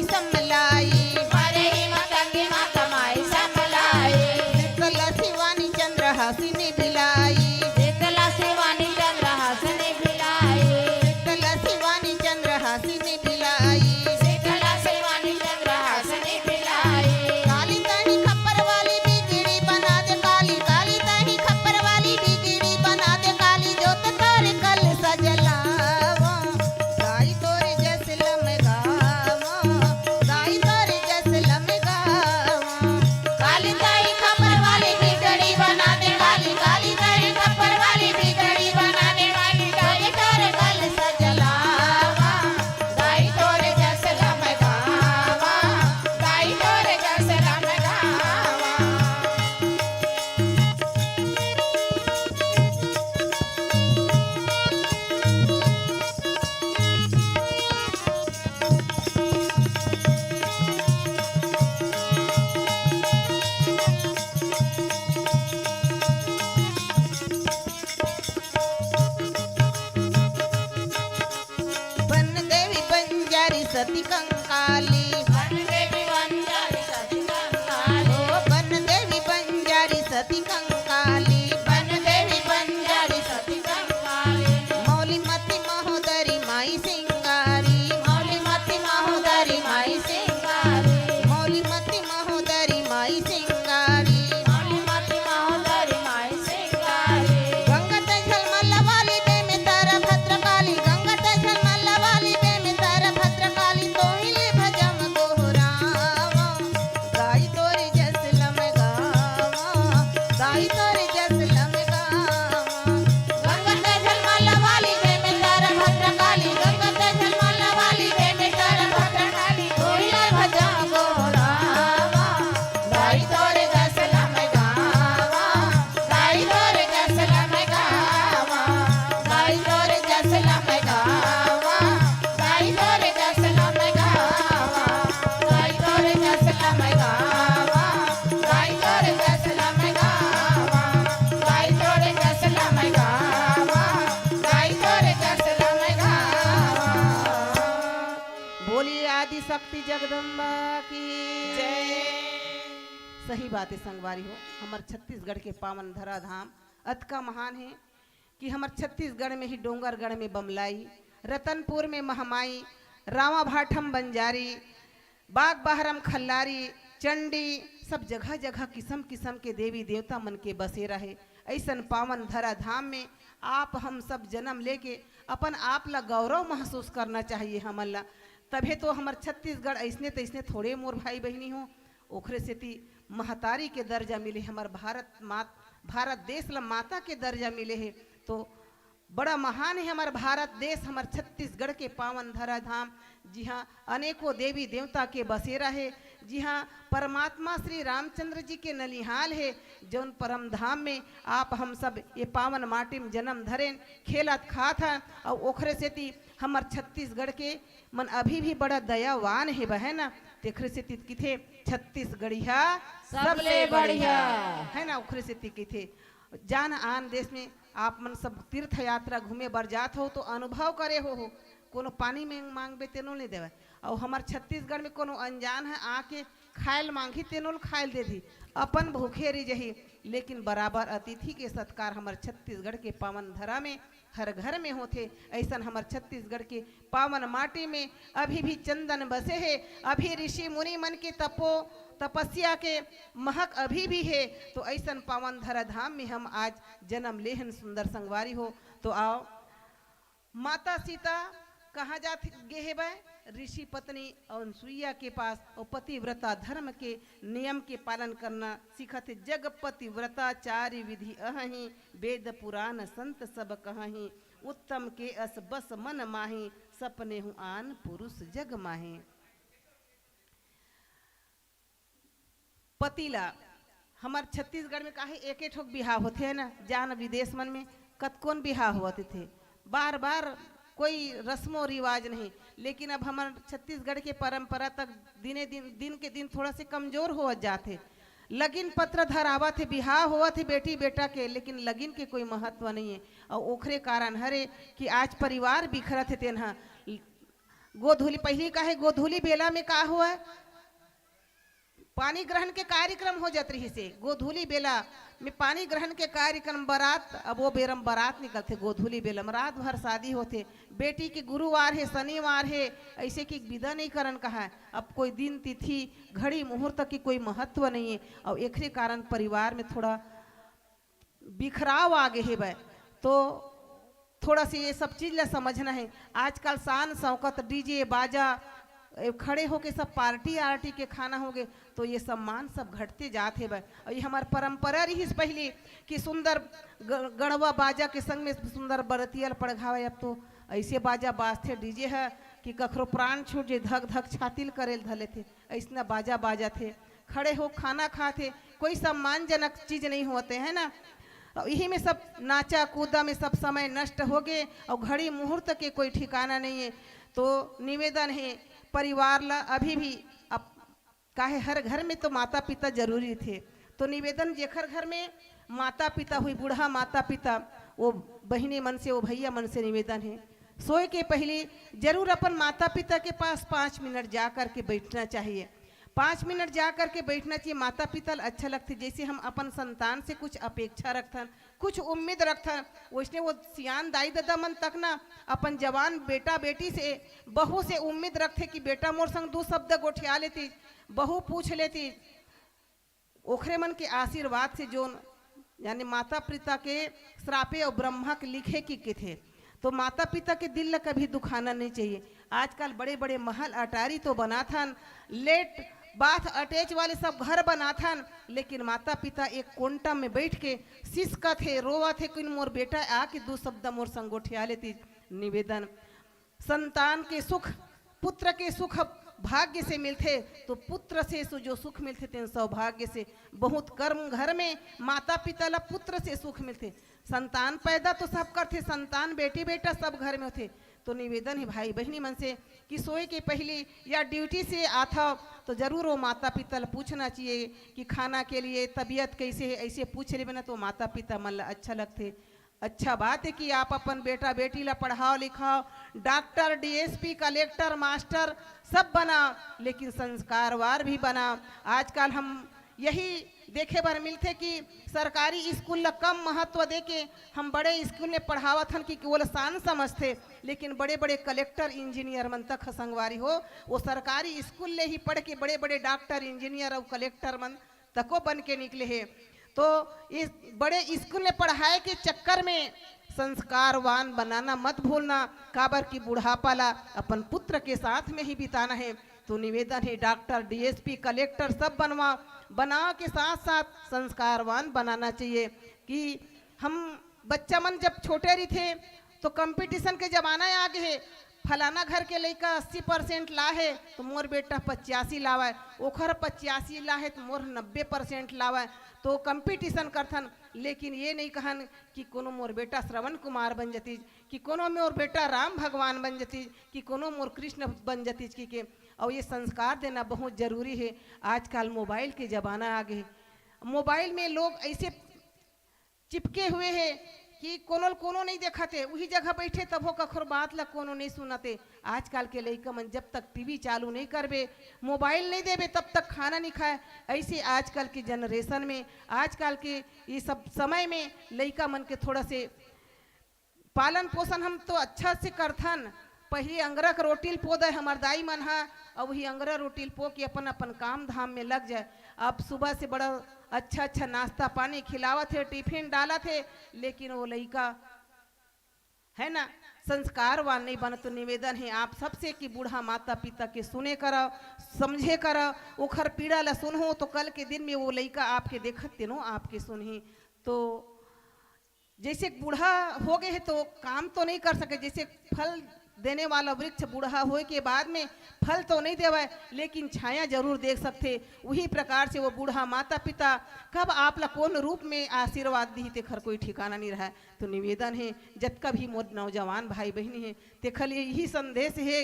समलाई। मारे ही माता की माता माई समलाई। शीतला शिवानी चंद्रहासिनी बिलाई। शीतला शिवानी चंद्रहासिनी बिलाई। शीतला शिवानी चंद्रहासिनी बिलाई। शीतला शिवानी चंद्रहासिनी बिलाई। काली तही खप्पर वाली बिगड़ी बना दे काली, काली तही खप्पर वाली बिगड़ी बना दे काली, जोत तोर कल सजलावा। गाई तोर जस लमगावा, गाई तोर जस लमगावा। काली ताई खप्पर वाली बिगड़ी बना दे काली, काली ताई खप्पर वाली बिगड़ी बना दे काली, गाई तोर कल सजलावा। गाई तोर जस लमगावा, गाई तोर जस लमगावा। बन देवी बंजारी सती कंकाली। बन देवी बंजारी सती कंकाली। ओ बन देवी बंजारी सती कंकाली। बन देवी बंजारी सती कंकाली। मौली मती महोदरी माई सिंगारी। मौली मती महोदरी माई सिंगारी। मौली मती महोदरी माई सिंगारी। मौली मती महोदरी माई सिंगारी। गंगा ते झलमल वाली दे में तारा भद्रकाली। गंगा ते झलमल वाली दे में तारा भद्रकाली। तोहिले भजम गोहरावा। गाई तोरे जस लमगावा। गाई तोरे जस लमगावा। गंगा ते झलमल वाली दे में तारा भद्रकाली। गंगा ते झलमल वाली दे में तारा भद्रकाली। तोहिले भजम गोहरावा। गाई तोरे जस लमगावा। गाई तोरे जस लमगावा। गाई तोरे जस लमगावा। गाई तोरे जस लमगावा। गाई तोरे जस लमगावा। गाई तोरे जस लमगावा। गाई तोरे जस लमगावा। गाई तोरे जस लमगावा। बोलिए आदि शक्ति जगदम्बा की जय। सही बात है संगवारी हो, हमर छत्तीसगढ़ के पावन धरा धाम अतका महान है कि हमर छत्तीसगढ़ में ही डोंगरगढ़ में बमलाई, रतनपुर में महमाई, रावाभाठम बंजारी, बाग बहरम खल्लारी, चंडी, सब जगह जगह किसम किसम के देवी देवता मन के बसेरा हे। अइसन पावन धरा धाम में आप हम सब जन्म लेके अपन आप ला गौरव महसूस करना चाहिए हमन ला। तभे तो हमर छत्तीसगढ़ अइसने तइसने थोड़े मोर भाई बहिनी हो, ओखरे सेती महतारी के दर्जा मिले, हमर भारत मात-, भारत देश ला माता के दर्जा मिले हे। तो बड़ा महान हे हमर भारत देश, हमर छत्तीसगढ़ के पावन धरा धाम, जिहाँ अनेकों देवी देवता के बसेरा हे, जिहाँ परमात्मा श्री रामचंद्र जी के ननिहाल हे, जौन परम धाम में आप हम सब ये पावन माटी में जन्म धरेन, खेलत खात हन, अउ ओखरे सेती हमर छत्तीसगढ़ के मन अभी भी बड़ा दयावान हे बहन, तेखरे सेती किथे छत्तीसगढ़िया सबले सबसे बढ़िया। बढ़िया। है ना, ओखरे सेती किथे जान आन देश में आप मन सब तीर्थ यात्रा घूमे बर जात हो तो अनुभव करे हो, हो कोनो पानी में मांगबे तेनो नहीं देवे। अउ हमर छत्तीसगढ़ में कोनो अनजान है आके खायल मांगही तेनो ल खायल दे दी, अपन भूखे रह जही। लेकिन बराबर अतिथि के सत्कार हमर छत्तीसगढ़ के पावन धरा में हर घर में होथे। अइसन हमर छत्तीसगढ़ के पावन माटी में अभी भी चंदन बसे हे, अभी ऋषि मुनि मन के तपो तपस्या के महक अभी भी हे। तो अइसन पावन धरा धाम में हम आज जन्म लेहन सुंदर संगवारी हो। तो आओ, माता सीता कहाँ जात गे हेवय? ऋषि पत्नी अनसुईया के पास। अउ पतिव्रता धर्म के नियम के पालन करना सीखत हे। जग पतिव्रता चारि विधि अहही, वेद पुराण संत सब कहही। उत्तम के अस बस मन माही, सपने हूँ आन पुरुष जग माही। पति ला, हमर छत्तीसगढ़ में काहे एके ठोक बिहाव होथे ना, जान विदेश मन में कतकोन बिहाव होवत थे, बार बार कोई रस्मो रिवाज नहीं। लेकिन अब हमर छत्तीसगढ़ के परंपरा तक दिने दिन, दिन के दिन थोड़ा से कमजोर होवत जात हे। लगिन पत्र धरावत हे, बिहाव होवत हे बेटी बेटा के, लेकिन लगिन के कोई महत्व नहीं है। और ओखरे कारण हरे कि आज परिवार बिखरत हे, तेन ह गोधूली, पहिली का हे, गोधूली बेला में का होवय, पानी ग्रहण के कार्यक्रम हो जात रहिस हे। गोधूली बेला में पानी ग्रहण के कार्यक्रम, बरात, अब वो बेरा म बरात निकलथे। गोधूली बेला में रात भर शादी होथे। बेटी के गुरुवार हे, शनिवार हे, अइसे कि बिदा नइ करन कहय। अब कोई दिन तिथि, घड़ी मुहूर्त के कोई महत्व नइ हे, अउ एखरे कारण परिवार में थोड़ा बिखराव आ गे हेवय। तो थोड़ा से ये सब चीज ला समझना हे। आजकल शान शौकत, डीजे बाजा, ए, खड़े होके सब पार्टी आर्टी के खाना होगे, तो ये सम्मान सब घटते जात हेवय। अउ ये हमर परंपरा रहिस पहिली कि सुंदर ग-, गड़वा बाजा के संग में सुंदर बरतिया ल पड़घावय। अब तो अइसे बाजा बाजथे डीजे ह कि कखरो प्राण छूट जे, धक धक छाती ल करे ल धर लेथे। अइसना बाजा बाजत हे, खड़े हो खाना खात हे, कोई सम्मानजनक चीज नइ होवत हे, है ना? अउ इही में सब नाचा कूदा में सब समय नष्ट होगे, अउ घड़ी मुहूर्त के कोई ठिकाना नइ हे। तो निवेदन हे परिवार ला अभी भी, अब काहे हर घर में तो माता पिता जरूरी थे, तो निवेदन जेखर घर में माता पिता होही, बूढ़ा माता पिता, वो बहिनी मन से, वो भैया मन से निवेदन हे, सोए के पहिली जरूर अपन माता पिता के पास पाँच मिनट जा करके बैठना चाहिए। पाँच मिनट जा करके बैठना चाहिए। माता पिता ल अच्छा लगथे, जइसे हम अपन संतान से कुछ अपेक्षा रखथन, कुछ उम्मीद रखथन, वइसने वो सियान दाई ददा मन तक ना अपन जवान बेटा बेटी से, बहू से उम्मीद रखथे कि बेटा मोर संग दू शब्द गोठिया लेतिस, बहू पूछ लेतिस। ओखरे मन के आशीर्वाद से जोन, यानी माता पिता के श्रापे अउ ब्रह्मा के लिखे कि कथे, तो माता पिता के दिल ला कभी दुखाना नइ चाहिए। आजकल बड़े बड़े महल अटारी तो बनाथन, लेट बाथ अटैच वाले सब घर बनाथन, लेकिन माता पिता एक कोंटा में बैठ के सिसकत हे, रोवत हे कि मोर बेटा आके दू शब्द मोर संग गोठिया लेतिस। निवेदन, संतान के सुख, पुत्र के सुख भाग्य से मिलथे, तो पुत्र से सु-, जो सुख मिलथे तेन सौभाग्य से। बहुत कम घर में माता पिता ला पुत्र से सुख मिलथे। संतान पैदा तो सब करथे, संतान बेटी बेटा सब घर में होथे। तो निवेदन हे भाई बहिनी मन से कि सोए के पहिली या ड्यूटी से आथव तो जरूर वो माता पिता ला पूछना चाहिए कि खाना के लिए तबीयत कैसे हे, अइसे पूछ लेबे ना तो माता पिता मन ला अच्छा लगथे। अच्छा बात हे कि आप अपन बेटा बेटी ला पढ़ाव लिखाव, डॉक्टर, डीएसपी, कलेक्टर, मास्टर सब बनाव, लेकिन संस्कारवान भी बनाव। आजकल हम यही देखे बर मिलथे कि सरकारी स्कूल ला कम महत्व देके हम बड़े स्कूल में पढ़ावत हन कि, कि वो ला शान समझथे, लेकिन बड़े बड़े कलेक्टर इंजीनियर मन तक ह संगवारी हो, वो सरकारी स्कूल ले ही पढ़ के बड़े बड़े डॉक्टर इंजीनियर अउ कलेक्टर मन तको बन के निकले हे। तो इस बड़े स्कूल में पढ़ाए के चक्कर में संस्कारवान बनाना मत भूलना, काबर कि बुढ़ापा ला अपन पुत्र के साथ में ही बिताना हे। तो निवेदन हे डॉक्टर, डीएसपी, कलेक्टर सब बनवा, बना के साथ साथ संस्कारवान बनाना चाहिए कि हम बच्चा मन जब छोटे रहिथे तो कंपटीशन के जमाना आ गे हे, फलाना घर के लइका अस्सी परसेंट ला हे तो मोर बेटा पचासी लावय, ओखर पचासी ला हे तो मोर नब्बे परसेंट लावय। तो कंपटीशन करथन, लेकिन ये नइ कहन कि कोनो मोर बेटा श्रवण कुमार बन जतिस, कि कोनो मोर बेटा राम भगवान बन जतिस, कि कोनो मोर कृष्ण बन जतिस कि के। अउ ये संस्कार देना बहुत जरूरी हे। आजकल मोबाइल के जमाना आ गे हे, मोबाइल में लोग अइसे चिपके हुए हे कि कोनो ल कोनो नइ देखत हे, उही जगह बइठे तभो कखरो बात ला कोनो नइ सुनत हे। आजकल के लइका मन जब तक टीवी चालू नइ करबे, मोबाइल नइ देबे, तब तक खाना नइ खाय। अइसे आजकल के जनरेशन में, आजकल के ये सब समय में लइका मन के थोड़ा से पालन पोषण हम तो अच्छा से करथन। पहिली अंगरा के रोटी ल पो दय हमर दाई मन ह, अउ वही अंगरा रोटी ल पो के अपन अपन काम धाम में लग जाय। अब सुबह से बड़ा अच्छा अच्छा नाश्ता पानी खिलावत हे, टिफिन डालत हे, लेकिन वो लइका, है ना, संस्कारवान नइ बनत। तो निवेदन हे आप सबसे कि बूढ़ा माता पिता के सुने करव, समझे करव, ओखर पीड़ा ला सुनहू तो कल के दिन में वो लइका आपके देखत तेनो आपके सुनही। तो जइसे बूढ़ा हो गे हे तो काम तो नइ कर सके, जइसे फल देने वाला वृक्ष बूढ़ा होए के बाद में फल तो नइ देवय, लेकिन छाया जरूर दे सकथे। उही प्रकार से वो बूढ़ा माता पिता कब आप ला कोन रूप में आशीर्वाद दिही, तेखर कोई ठिकाना नइ रहय। तो निवेदन हे, जतका भी मोर नौजवान भाई बहिनी हे, तेखर लिए यही संदेश हे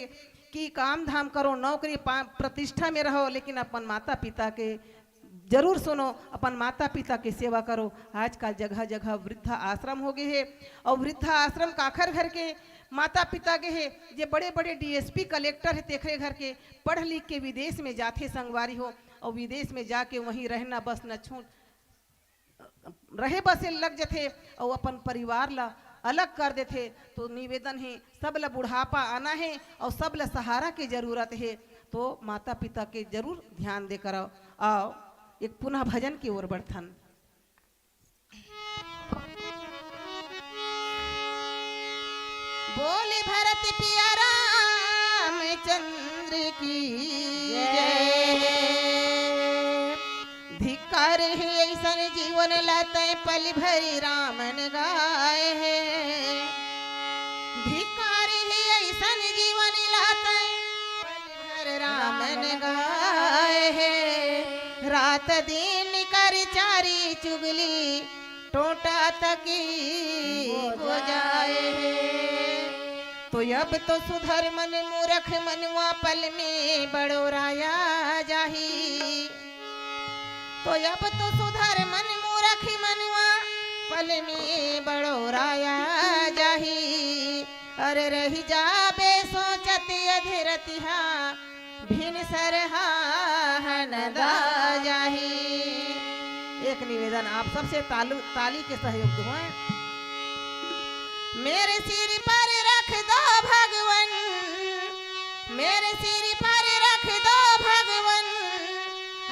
कि काम धाम करो, नौकरी पा-, प्रतिष्ठा में रहो, लेकिन अपन माता पिता के जरूर सुनो, अपन माता पिता के सेवा करो। आजकल जगह जगह वृद्धा आश्रम हो गए हे, और वृद्धा आश्रम काखर घर के माता पिता के हे, जे बड़े बड़े डीएसपी कलेक्टर हे, तेखरे घर के पढ़ लिख के विदेश में जाथे संगवारी हो, और विदेश में जाके वहीं रहना बसना छूट रहे बसे लग जथे, और अपन परिवार ला अलग कर देथे। तो निवेदन हे, सब ला बुढ़ापा आना हे और सब ला सहारा के जरूरत हे, तो माता पिता के जरूर ध्यान दे करव। आओ, एक पुनः भजन की ओर बढ़थन। बोले भरत पिया रामचंद्र की जय। धिक्कार हे ऐसन जीवन ला तैं पल भरि रामन गाय हे। धिक्कार हे ऐसन जीवन ला तैं पल भर रामन गाय हे। रात दिन कर चारी चुगली टोंटा तकी हो जाए हे। तो अब तो सुधर मन मूरख मनवा पल में बड़ोराया जाही। तो अब तो सुधर मन मूरख मनवा पल में बड़ोराया जाही। अरे रहि जाबे सोचत अधरतिहा भिनसर हा हनदा जाही। एक निवेदन आप सबसे तालू, ताली के सहयोग दुआ। मेरे सिर पर रख दो भगवन, मेरे सिर पर रख दो भगवन,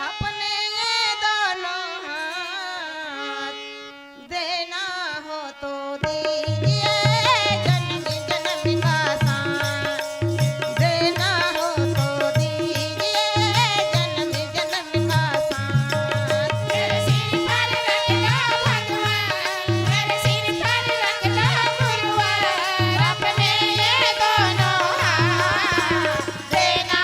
अपने ये दोनों हाथ। देना हो तो दीजिए जन्म जन्म का साथ, देना हो तो दीजिए जन्म जन्म का साथ। मेरे सिर पर रख दो भगवान, मेरे सिर पर रख दो गुरुवर, अपने ये दोनों हाथ। देना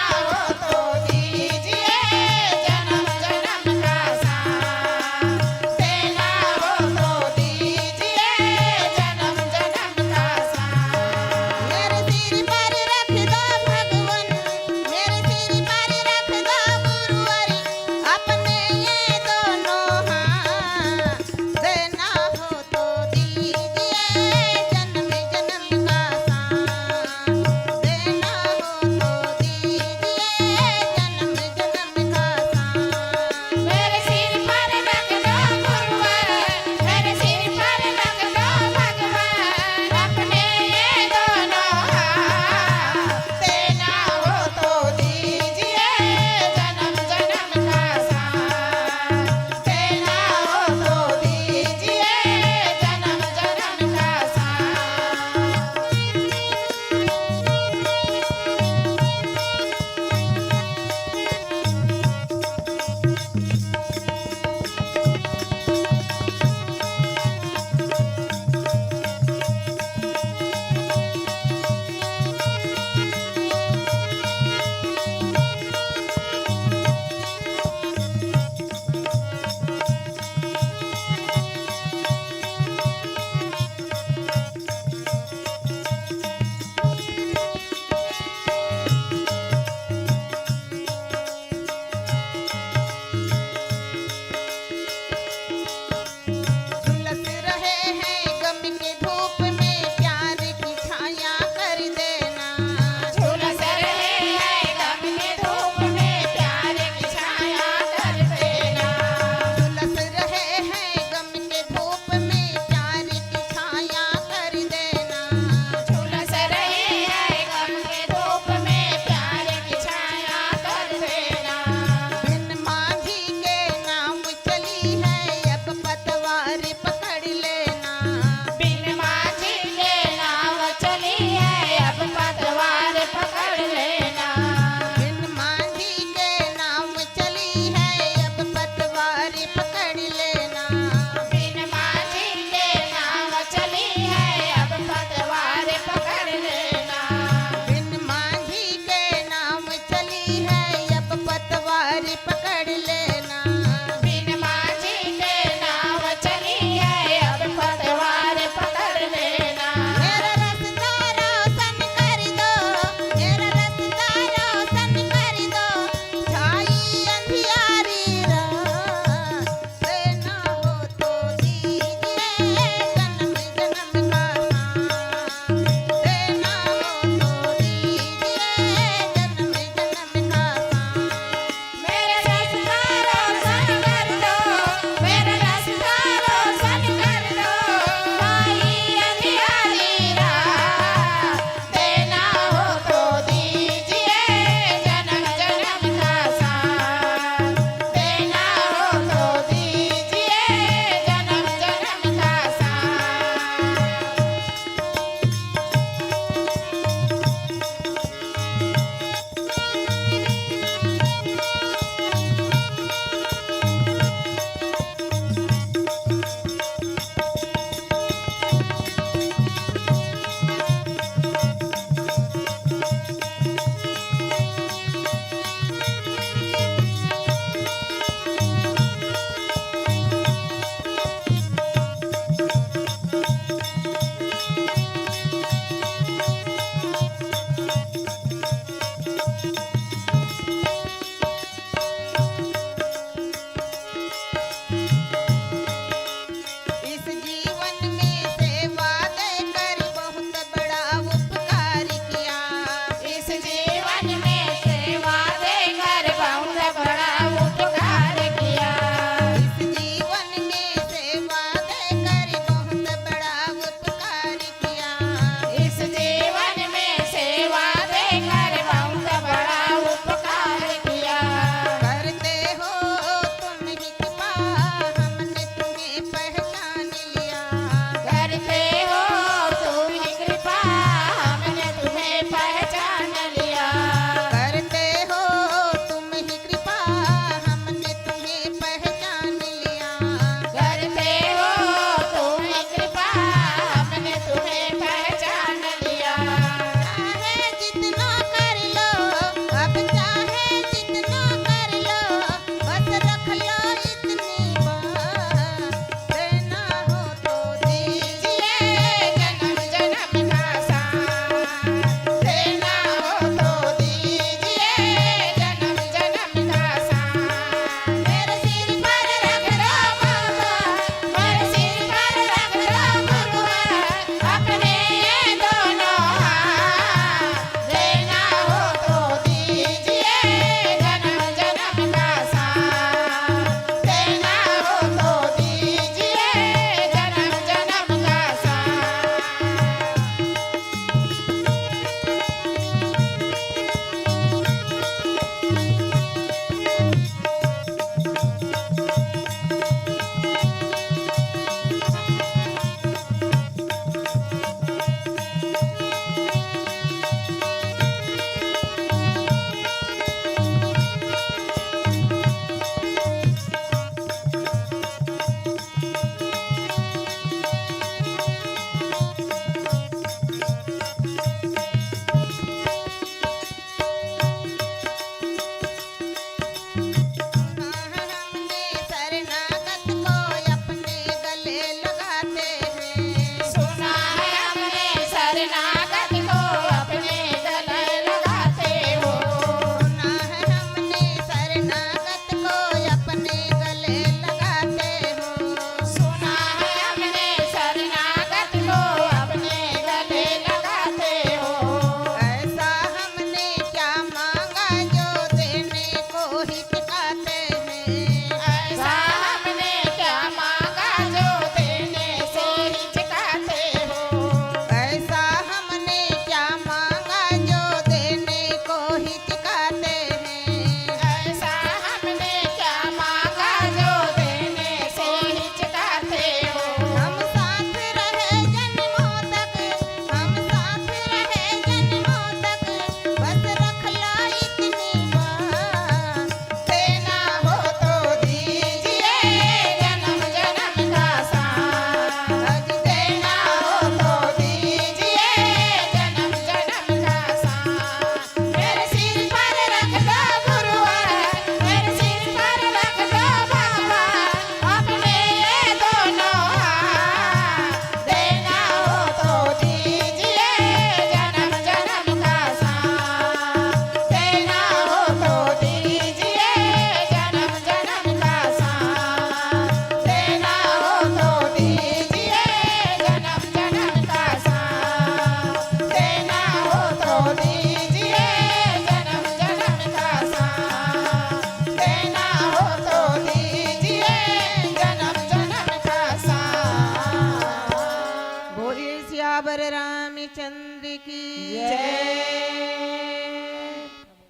सियावर रामचंद्र की जय।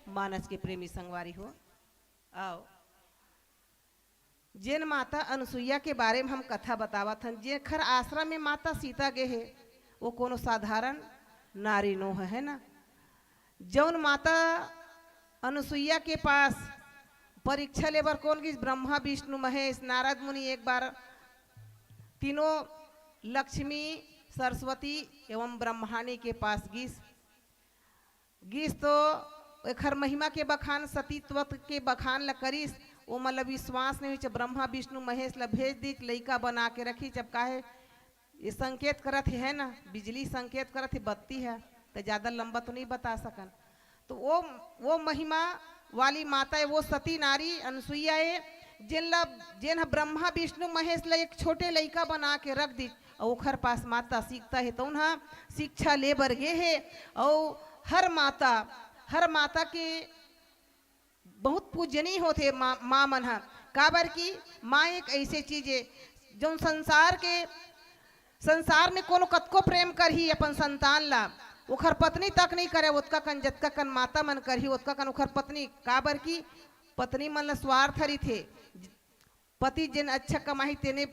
मानस के प्रेमी संगवारी हो, आओ, जेन माता अनुसुईया के बारे में हम कथा बतावत हन, जेखर आश्रम में माता सीता गे हे, वो कोनो साधारण नारी नोहे, है ना? जौन माता अनुसुईया के पास परीक्षा लेबर कोन गिस? ब्रह्मा, विष्णु, महेश, नारद मुनि एक बार तीनों, लक्ष्मी, सरस्वती एवं ब्रह्माणी के पास गिस। गिस तो एखर महिमा के बखान, सतीत्व के बखान ल करिस। ओमन ल विश्वास नहीं होइस। ब्रह्मा, विष्णु, महेश ल भेज दिस, लइका बना के रखिस। जब काहे ये संकेत करत हे, है ना, बिजली संकेत करत हे, बत्ती हे, त ज्यादा लंबा तो नहीं बता सकन। तो वो, वो महिमा वाली माता हे, वो सती नारी अनुसुईया हे, जेन ला, जेन ह ब्रह्मा, विष्णु, महेश ला एक छोटे लइका बना के रख दिस, अउ ओखर पास माता सीता हे, तउन ह शिक्षा ले बर गे हे। अउ हर माता, हर माता के बहुत पूजनीय होथे माँ, माँ मन ह, काबर कि माँ एक ऐसे चीज हे, जौन संसार के, संसार में कोनो कतको प्रेम करही अपन संतान ला, ओखर पत्नी तक नहीं करे, ओतका कन, जतका कन माता मन करही, ओतका कन ओखर पत्नी, काबर कि पत्नी मन ला स्वार्थ रहिथे। पति जेन अच्छा कमाही, तेने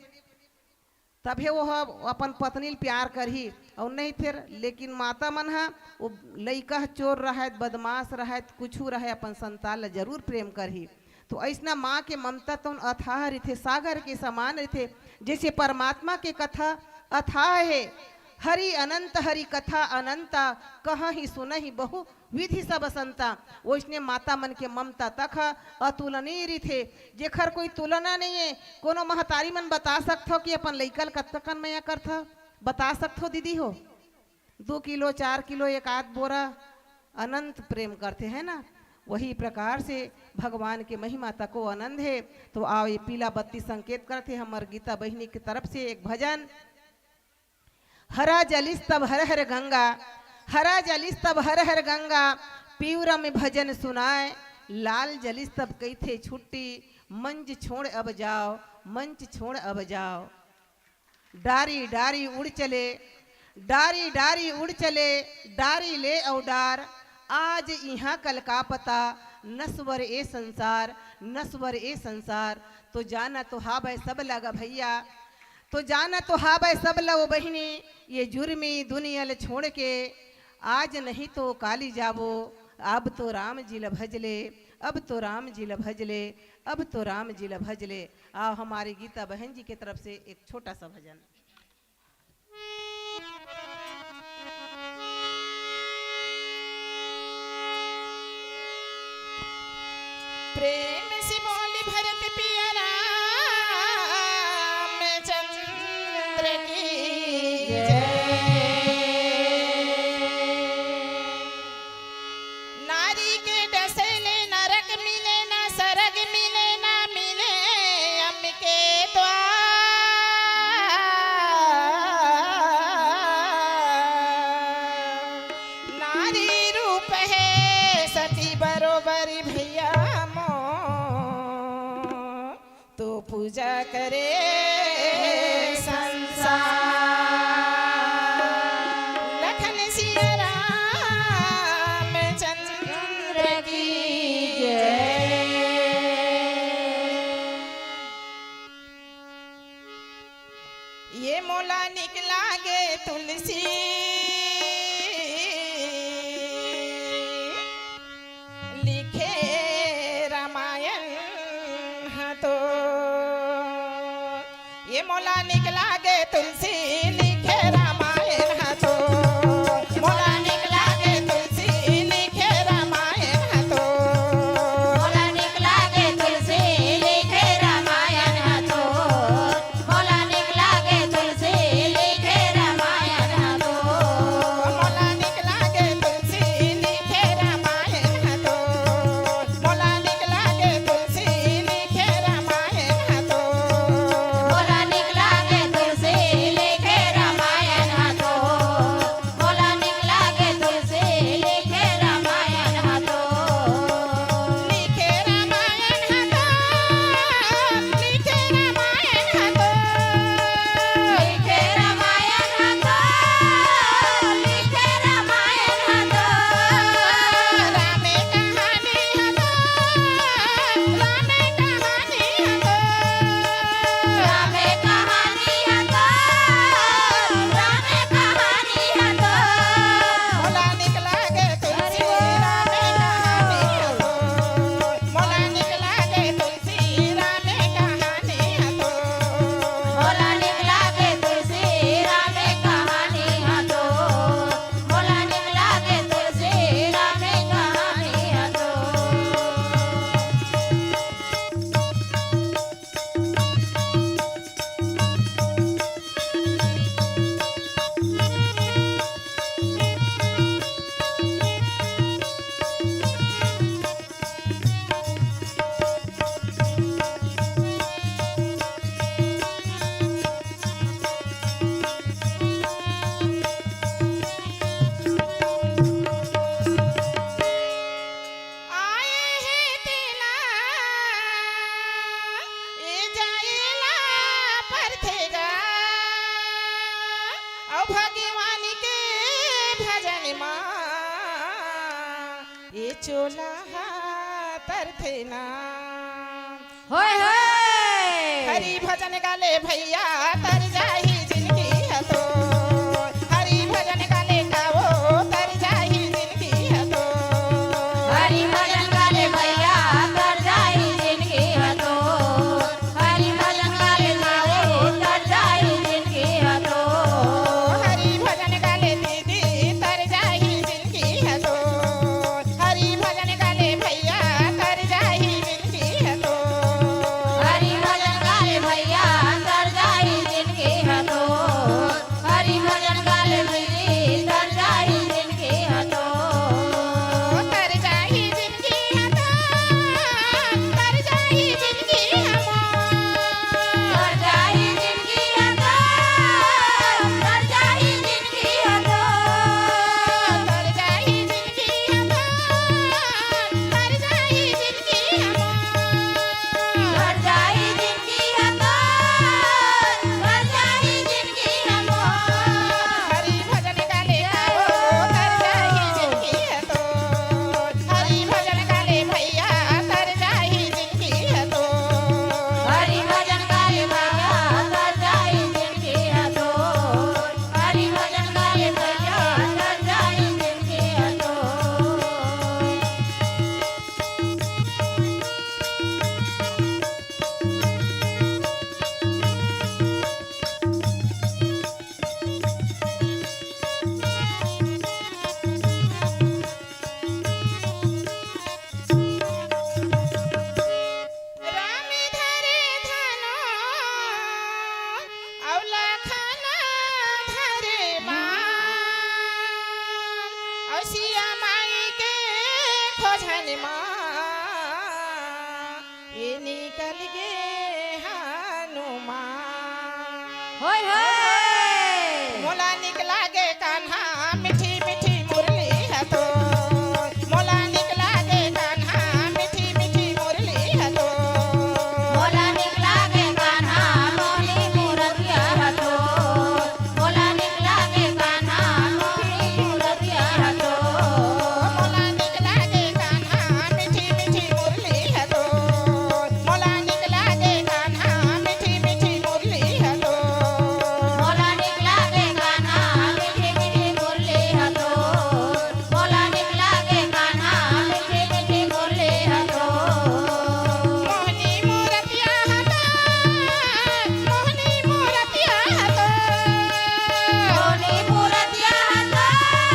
तभे वो ह अपन पत्नी ल प्यार करही, अउ नहीं फिर, लेकिन माता मन ह, वो लइका ह चोर रहय, बदमाश रहय, कुछु रहय, अपन संतान ल जरूर प्रेम करही। तो अइसना माँ के ममता तउन अथाह रहिथे, सागर के समान रहिथे। जैसे परमात्मा के कथा अथाह हे, हरि अनंत हरि कथा अनंता, कहहिं सुनहिं बहु विधि सब संता। वइसने माता मन के ममता तक ह अतुलनीय रहिथे, जेखर कोई तुलना नहीं हे। कोनो महतारी मन बता सकथव कि अपन लइका ल कतका कन मया करथव? बता सकथव दीदी हो? दू किलो, चार किलो, एक आध बोरा, अनंत प्रेम करथे, है ना? वही प्रकार से भगवान के महिमा तको अनंत हे। तो आओ, ये पीला बत्ती संकेत करथे हमर गीता बहिनी के तरफ से एक भजन। हरा जलिस तब हर हर गंगा, हरा जलिस तब हर हर गंगा, पिउरा में भजन सुनाय, लाल जलिस तब कहिथे छुट्टी, मंच छोड़ अब जाओ, मंच छोड़ अब जाओ। डारी डारी उड़ चले, डारी डारी उड़ चले, डारी ले अउ डार, आज इहाँ कल का पता, नस्वर ए संसार, नस्वर ए संसार। तो जाना तो हावय सब लगा भैया, तो जाना तो हावय सब ला ओ बहिनी, ये जुर्मी दुनिया ल छोड़ के, आज नहीं तो काली जाबो। अब तो राम जी ल भज ले, अब तो राम जी ल भज ले, अब तो राम जी ल भज ले। आओ, हमारी गीता बहन जी के तरफ से एक छोटा सा भजन। प्रेम से बोली भरत पिया रामचंद्र की जय। नारी के डसे ले नरक मिले, ना सरग मिले, ना मिले अम्म के द्वार। नारी रूप हे सती बरोबरी भैया मोर, तो पूजा करे संसार। लखन सिया रामचंद्र की जय। ये मोला निक लागे तुलसी, लिखे रामायण ह तो। ये मोला निक लागे तुलसी, लिखे रामायण ह तो। मोला निक लागे तुलसी, लिखे रामायण ह तो। मोला निक लागे तुलसी, लिखे रामायण ह तो। मोला निक लागे तुलसी, लिखे रामायण भगवान के भजन मा ये चोला हा तरथे ना। होय होय। हरि भजन गाले भैया तर जाही जिनगी ह तो। हरि भजन गाले गावो तर जाही जिनगी ह तो। हरि भजन गाले भैया तर जाही जिनगी ह तो। हरि भजन गाले गावो तर जाही जिनगी ह तो। हरि भजन गाले दीदी तर जाही जिनगी ह तो। हरि भजन गाले भैया तर जाही जिनगी ह तो। हरि भजन गाले भैया तर जाही जिनगी ह तो। हरि भजन गाले दीदी तर जाही जिनगी ह तो। तर जाही जिनगी ह तो। तर जाही जिनगी ह तो। तर जाही जिनगी ह तो। तर जाही जिनगी ह तो। तर जाही जिनगी ह तो। तर जाही जिनगी ह तो। तर जाही जिनगी ह तो। तर जाही जिनगी ह तो। हरि भजन गाले गावो तर जाही जिनगी ह तो। हरि भजन गाले भैया तर जाही जिनगी ह तो। हरि भजन गाले भैया तर जाही जिनगी ह तो। हरि भजन गाले भैया तर जाही जिनगी ह तो। राम धरे धनुष अउ लखन धरे बाण, अउ सिया माई के खोजन मा ये निकल गे हनुमान। होय होय। मोला निक लागे कान्हा मीठी मीठी मुरली ह तो। मोला निक लागे कान्हा मीठी मीठी मुरली ह तो। मोला निक लागे कान्हा मोहनी मूरतिया ह तो। मोला निक लागे कान्हा मोहनी मूरतिया ह तो। मोला निक लागे कान्हा मीठी मीठी मुरली ह तो। मोला निक लागे कान्हा मीठी मीठी मुरली ह तो। मोला निक लागे कान्हा मीठी मीठी मुरली ह तो। मोला निक लागे कान्हा मीठी मीठी मुरली ह तो। मोहनी मूरतिया ह तो। मोहनी मूरतिया ह तो। मोहनी मूरतिया ह तो।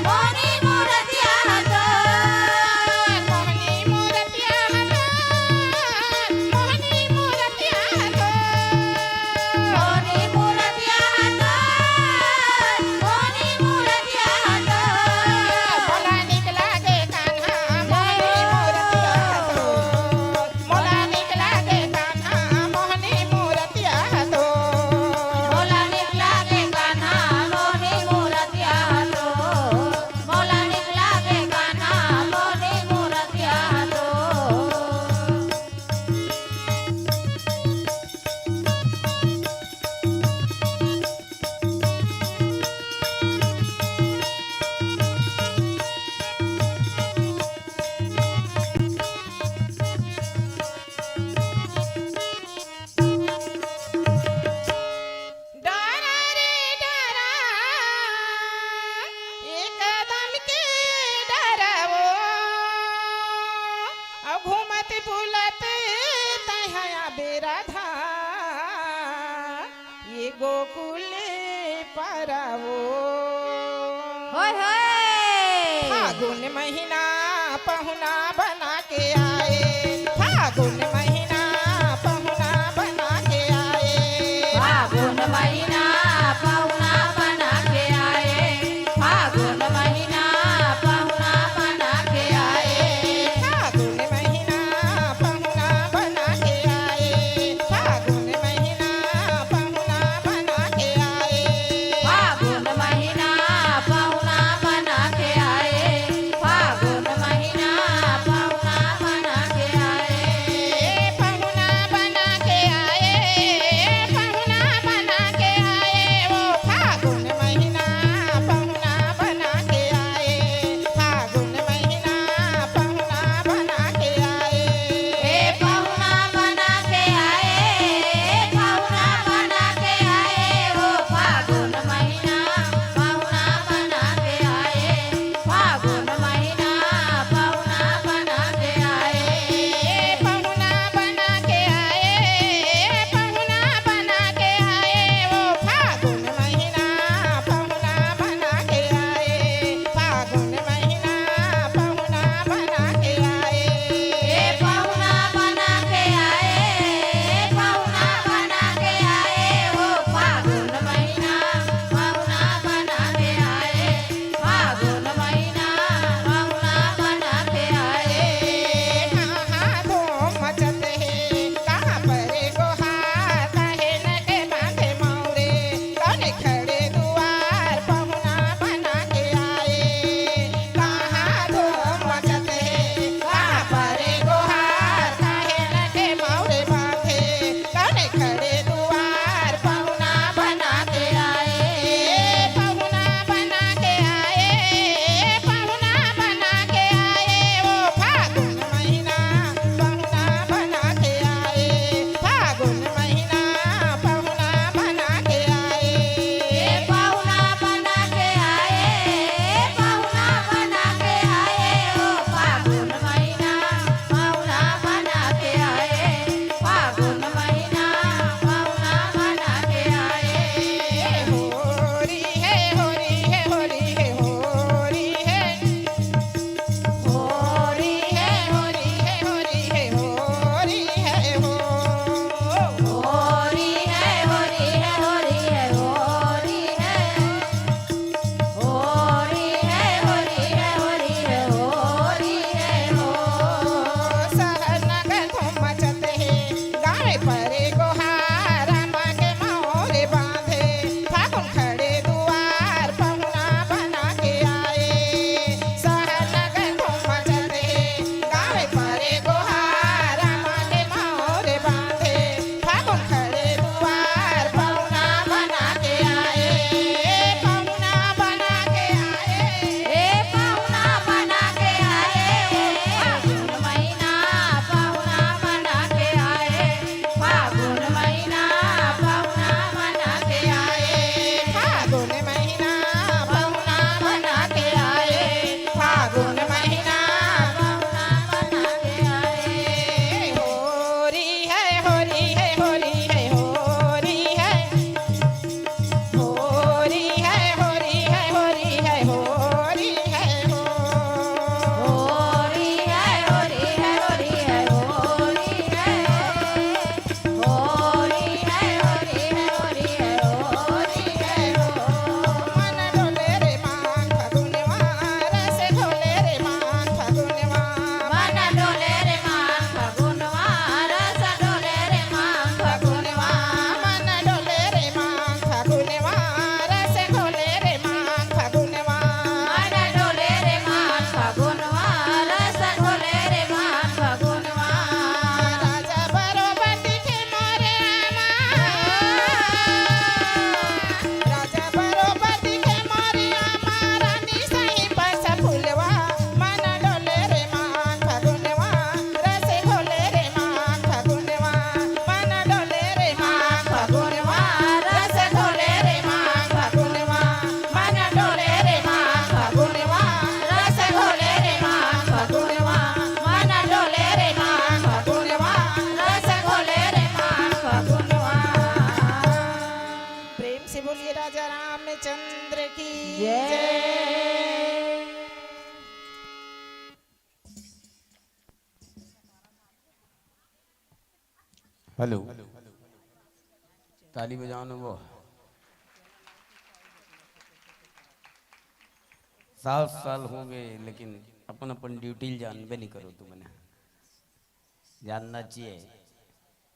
मोहनी मूरतिया ह तो। मोहनी मूरतिया ह तो। मोहनी मूरतिया ह तो। मोहनी मूरतिया ह तो। मोहनी मूरतिया ह तो। मोला निक लागे कान्हा मोहनी मूरतिया ह तो। मोला निक लागे कान्हा मोहनी मूरतिया ह तो। मोला निक लागे कान्हा मोहनी मूरतिया ह तो। मोला निक लागे कान्हा मोहनी मूरतिया ह तो। डरा रे डरा, एकदम के डरा वो। अउ घूमत बुलत तैं हा बेरा धा, ये गोकुल पारा वो। होय होय। फागुन महीना पहुना बना के आए। फागुन महीना पहुना बना के आए। फागुन महीना पहुना बना के आए। फागुन महीना पहुना बना के आए। फागुन महीना पहुना बना के आए। फागुन महीना पहुना बना के आए। फागुन महीना पहुना बना के आए। फागुन महीना पहुना राजा रामचंद्र की जय। जय। हेलो, ताली बजाओ ना वो। सात साल हो गए, लेकिन अपन अपन ड्यूटी जानबे नहीं करो तुमने। जानना चाहिए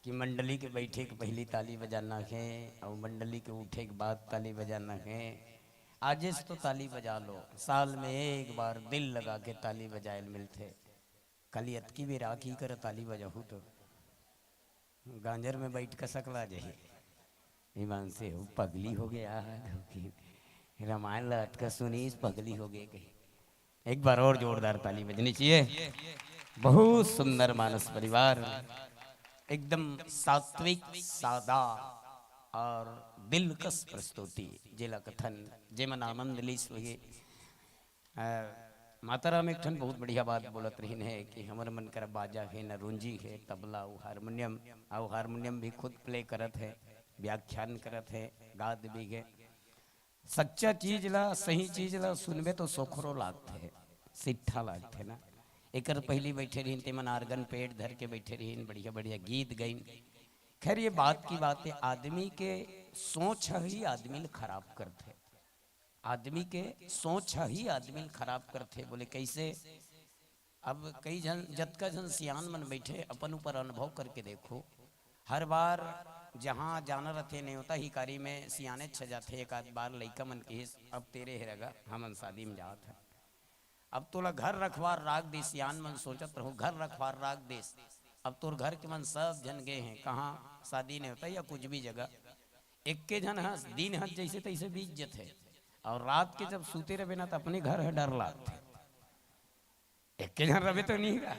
कि मंडली के बैठे के पहली ताली बजाना है और मंडली के उठे के बाद ताली बजाना है। आज से तो ताली बजा लो, साल में एक बार दिल लगा के ताली बजाए मिलते। कल अतकी बेरा की कर ताली बजाहू तो गांजर में बैठ के सकला जही। ईमान से हो पगली हो गया है, रामायण ला अतका सुनीस पगली हो गए कही। एक बार और जोरदार ताली बजनी चाहिए। बहुत सुंदर मानस परिवार, एकदम सात्विक, सादा और दिलकश प्रस्तुति, जेला कथन, जेमन आनंद लीस वही। अ, माता राम एक ठन बहुत बढ़िया बात बोलत रहिन है कि हमर मन कर बाजा है, न रुंजी है, तबला अउ हारमोनियम, अउ हारमोनियम भी खुद प्ले करत है, व्याख्यान करत है, गात भी है। सच्चा चीज ला, सही चीज ला सुनबे तो सोखरो लागथे, सिट्ठा लागथे ना। एकर पहली बैठे रहिन, तेमन आर्गन पेट धर के बैठे रहिन, बढ़िया बढ़िया गीत गइन। खैर, ये बात की बात है, आदमी के सोच ही आदमी ल खराब करथे। आदमी के सोच ही आदमी ल खराब करथे। बोले, कैसे? अब कई झन, जतका झन सियान मन बैठे, अपन ऊपर अनुभव करके देखो। हर बार जहाँ जाना रथे, नेवता हिकारी में सियाने छ जाथे, एक आध बार लइका मन किहिस, "अब तेरे हे रगा, हमन शादी में जात हन।" अब तोला घर रखवार राख दिस, सियान मन सोचत रहो, घर रखवार राख दिस। अब तोर घर के मन सब झन गे हैं, कहाँ शादी नेवता या कुछ भी जगह। एक्के झन हस, दिन हस जैसे तैसे बीत जथे, और रात के जब सूते रहे ना, तो अपने घर है डर लागथे। एक्के झन रहे तो नहीं रहा।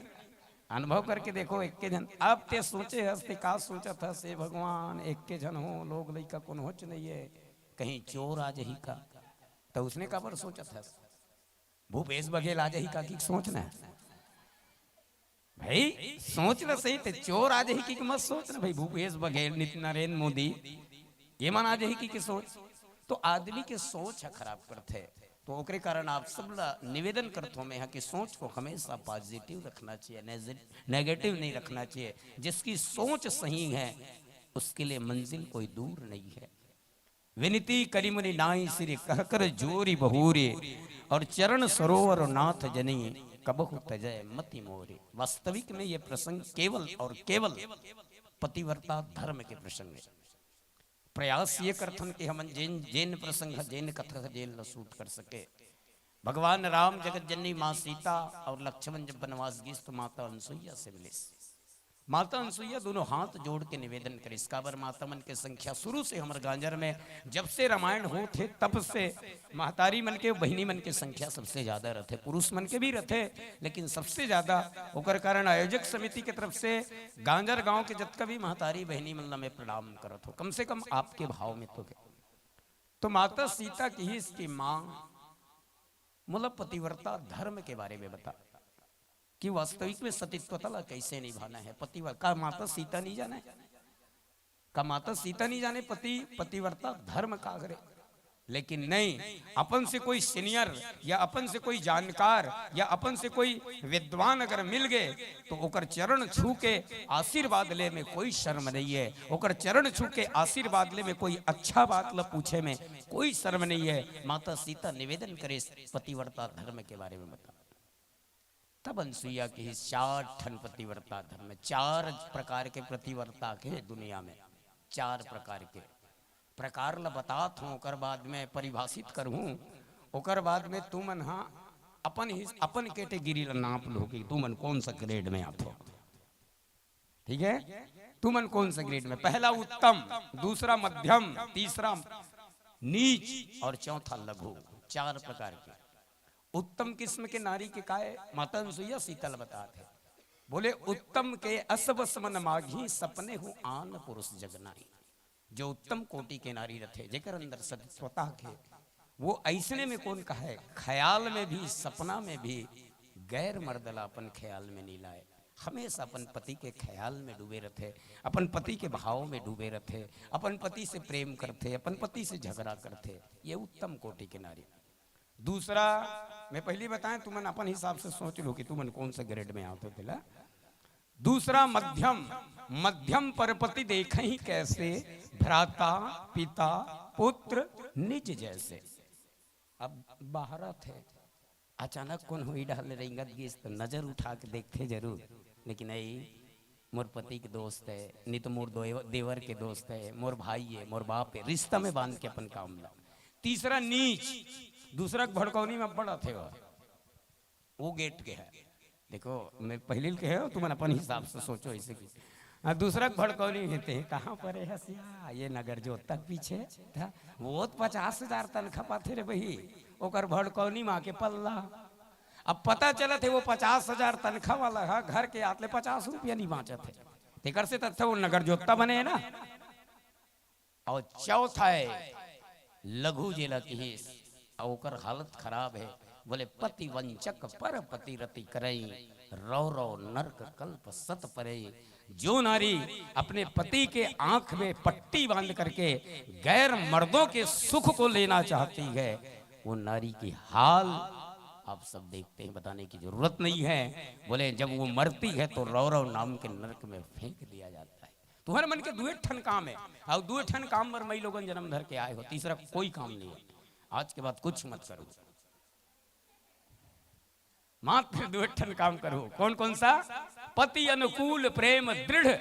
अनुभव करके देखो, एक्के झन। अब ते सोचे हस, ते का सोचत हस, "हे भगवान, एक्के झन हो, लोग लइका कोनो होच नहीं है, कहीं चोर आ जाही का?" तो उसने काबर सोचत हस, "भूपेश बघेल आ जाही का?" की सोच ना भाई, सोच ल सही, ते चोर आ जाही की मत सोच ना भाई, भूपेश बघेल, नित नरेंद्र मोदी, ये मन आ जाही की, की सोच। तो आदमी के सोच ह खराब करथे। तो ओकरे कारण आप सब ला निवेदन करथों मैं ह कि सोच को हमेशा पॉजिटिव रखना चाहिए, नेजे-, नेगेटिव नहीं रखना चाहिए। जिसकी सोच सही है, उसके लिए मंजिल कोई दूर नहीं है। विनती करी मुनि नाई सिर कहकर जोरी बहूरे, और चरण सरोवर नाथ जनी कबहु तजय मति मोरे। वास्तविक में ये प्रसंग केवल और केवल पतिव्रता धर्म के प्रसंग है। प्रयास ये करथन कि हमन जेन, जेन प्रसंग ह, जेन कथा ह, जेन ल शूट कर सके। भगवान राम, जगत जननी माँ सीता और लक्ष्मण जब वनवास गिस तो माता अनसुईया से मिलिस। माता अनसुईया दोनों हाथ जोड़ के निवेदन करिस। काबर माता मन के संख्या शुरू से हमर गांजर में, जब से रामायण होत हे तब से महतारी मन के, बहिनी मन के संख्या सबसे ज्यादा रथे, पुरुष मन के भी रथे, लेकिन सबसे ज्यादा। ओकर कारण आयोजक समिति के तरफ से गांजर गांव के जतका भी महतारी बहिनी मन ला मैं प्रणाम करत हो, कम से कम आपके भाव में तो के। तो माता सीता किहिस कि माँ, मोला पतिव्रता धर्म के बारे में बता कि वास्तविक में सतीत्वता ला कैसे निभाना है। पतिव्रता, का माता सीता नहीं जाने? का माता सीता नहीं जाने पति, पतिव्रता धर्म का करे? लेकिन नहीं, अपन से कोई सीनियर या अपन से कोई जानकार या अपन से कोई विद्वान अगर मिल गए, तो ओकर चरण छू के आशीर्वाद ले में कोई शर्म नहीं है। ओकर चरण छू के आशीर्वाद ले में कोई अच्छा बात ल पूछे में कोई शर्म नहीं है। माता सीता निवेदन करे पतिव्रता धर्म के बारे में बता। तब अनसुईया किहिस चार ठन पतिव्रता धर्म, चार प्रकार के पतिव्रता के दुनिया में, चार प्रकार के प्रकार ल बतात हूँ, ओकर बाद में परिभाषित करहूँ, ओकर बाद में तुमन ह अपन ही, अपन कैटेगरी ल नाप लो कि तुमन कौन सा ग्रेड में आथो। ठीक है, तुमन कौन सा ग्रेड में? पहला उत्तम, दूसरा मध्यम, तीसरा नीच और चौथा लघु। चार प्रकार के। उत्तम किस्म के नारी के काय माता अनसुईया सीता ल बतात हे। बोले, "उत्तम के अस बस मन माघी, सपने हूँ आन पुरुष जग नाही।" जो उत्तम कोटि के नारी रथे, जेकर अंदर सत्वता के, वो ऐसने में कौन कहे, ख्याल में भी, सपना में भी गैर मर्द ला अपन ख्याल में नहीं लाए। हमेशा अपन पति के ख्याल में डूबे रथे, अपन पति के भाव में डूबे रथे, अपन पति से प्रेम करथे, अपन पति से झगड़ा करथे। ये उत्तम कोटि के नारी। दूसरा, मैं पहली बताएं, तुमन अपन हिसाब से सोच लो कि तुमन कौन से ग्रेड में आते हो, तेला। दूसरा मध्यम, मध्यम परपति देखहि कैसे, भ्राता पिता पुत्र निज जैसे। अब बाहर थे, अचानक कौन हुई डाल रेंगत गिस तो नजर उठा के देखते जरूर, लेकिन आई मोर पति के दोस्त है, नहीं तो मोर दोय-, देवर के दोस्त है, मोर भाई है, मोर बाप है, रिश्ता में बांध के अपन काम ला। तीसरा नीच, दूसरा के भड़कौनी में बड़ा थे वो, वो गेट के है। देखो, मैं पहले के है, तुमन अपन हिसाब से सोचो ऐसे कि। हाँ, दूसरा के भड़कौनी में थे, कहाँ पर है हसिया? ये नगर जोत तक पीछे था। वो तो पचास हजार तनखा पाथे रे बही, ओकर भड़कौनी माँ के पल्ला। अब पता चलत हे वो पचास हजार तनखा वाला ह, घर के आत ले पचास रुपया नहीं बाँचत हे। तेकर से तत्थे वो नगर जोत्ता बने हे ना। और चौथा हे लघु जेला किहिस, और ओकर हालत खराब हे। बोले, "पति वंचक पर पति रति करई, रौ रौ नरक कल्प सत परई।" जो नारी अपने पति के आंख में पट्टी बांध करके गैर मर्दों के सुख को लेना चाहती है, वो नारी की हाल आप सब देखते हैं, बताने की जरूरत नहीं है। बोले, जब वो मरती है तो रौ रौ नाम के नरक में फेंक दिया जाता है। तुहर मन के दुए ठन काम है, और दुए ठन काम बर मई लोगन जन्म धर के आए हो, तीसरा कोई काम नहीं है। आज के बाद कुछ मत करो, मात्र दुए ठन काम करो। कौन कौन सा? पति अनुकूल प्रेम दृढ़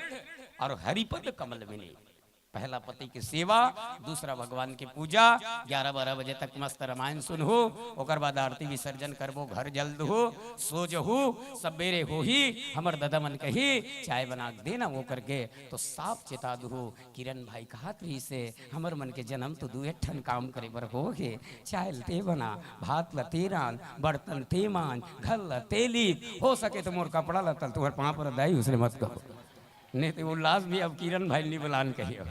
और हरिपद कमल मिले। पहला पति की सेवा, दूसरा भगवान की पूजा। ग्यारह बारह बजे तक मस्त रामायण सुनहू, ओकर बाद आरती विसर्जन करबो, घर जल दहू, सो जहू, सबेरे होही, हमर ददा मन कही, "चाय बना के देना," वो करके तो साफ चेता दहू। किरण भाई कहत रहिस हे, "हमर मन के जन्म तो दुए ठन काम करे बर हो गे, चाय ल ते बना, भात ल ते रांध, बर्तन ते मांज, घर ल ते लीप, हो सके तो मोर कपड़ा ल तल तुहर पाँव पर दाई उसने मत कहो।" नहीं तो वो लाश भी अब किरण भाई नहीं बुलान कहियो,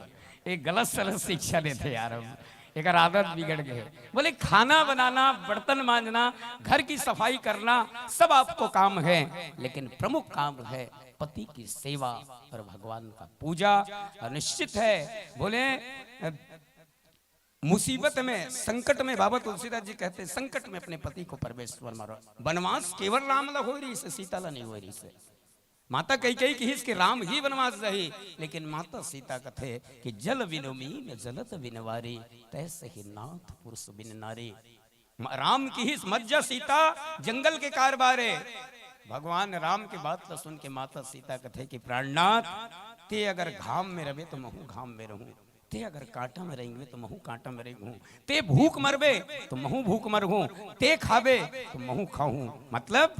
एक गलत सलत शिक्षा देते यार, अब एकर आदत बिगड़ गए। बोले, खाना बनाना, बर्तन मांजना, घर की सफाई करना, सब आपको काम है, लेकिन प्रमुख काम है पति की सेवा और भगवान का पूजा। और निश्चित है, बोले, अ, मुसीबत में, संकट में, बाबा तुलसीदास जी कहते हैं, संकट में अपने पति को परमेश्वर मानो। वनवास केवल राम ला होय रहिस हे, सीता ला नहीं होय रहिस हे। माता कैकेयी किहिस कि राम ही वनवास जाही, लेकिन माता सीता कथे कि "जल बिनु मीन जलत बिन वारी, तैसही नाथ पुरुष बिन नारी।" म-, राम किहिस, "मत जा सीता, जंगल के कारबार हे।" भगवान राम के बात ला सुन के माता सीता कथे कि "प्राणनाथ, ते अगर घाम में रहे तो महू घाम में रहूं, ते अगर कांटा में रेंगबे तो महू कांटा में रेंगहूं, ते भूख मरबे तो महू भूख मरहूं, ते खाबे तो महू खाहूं।" मतलब,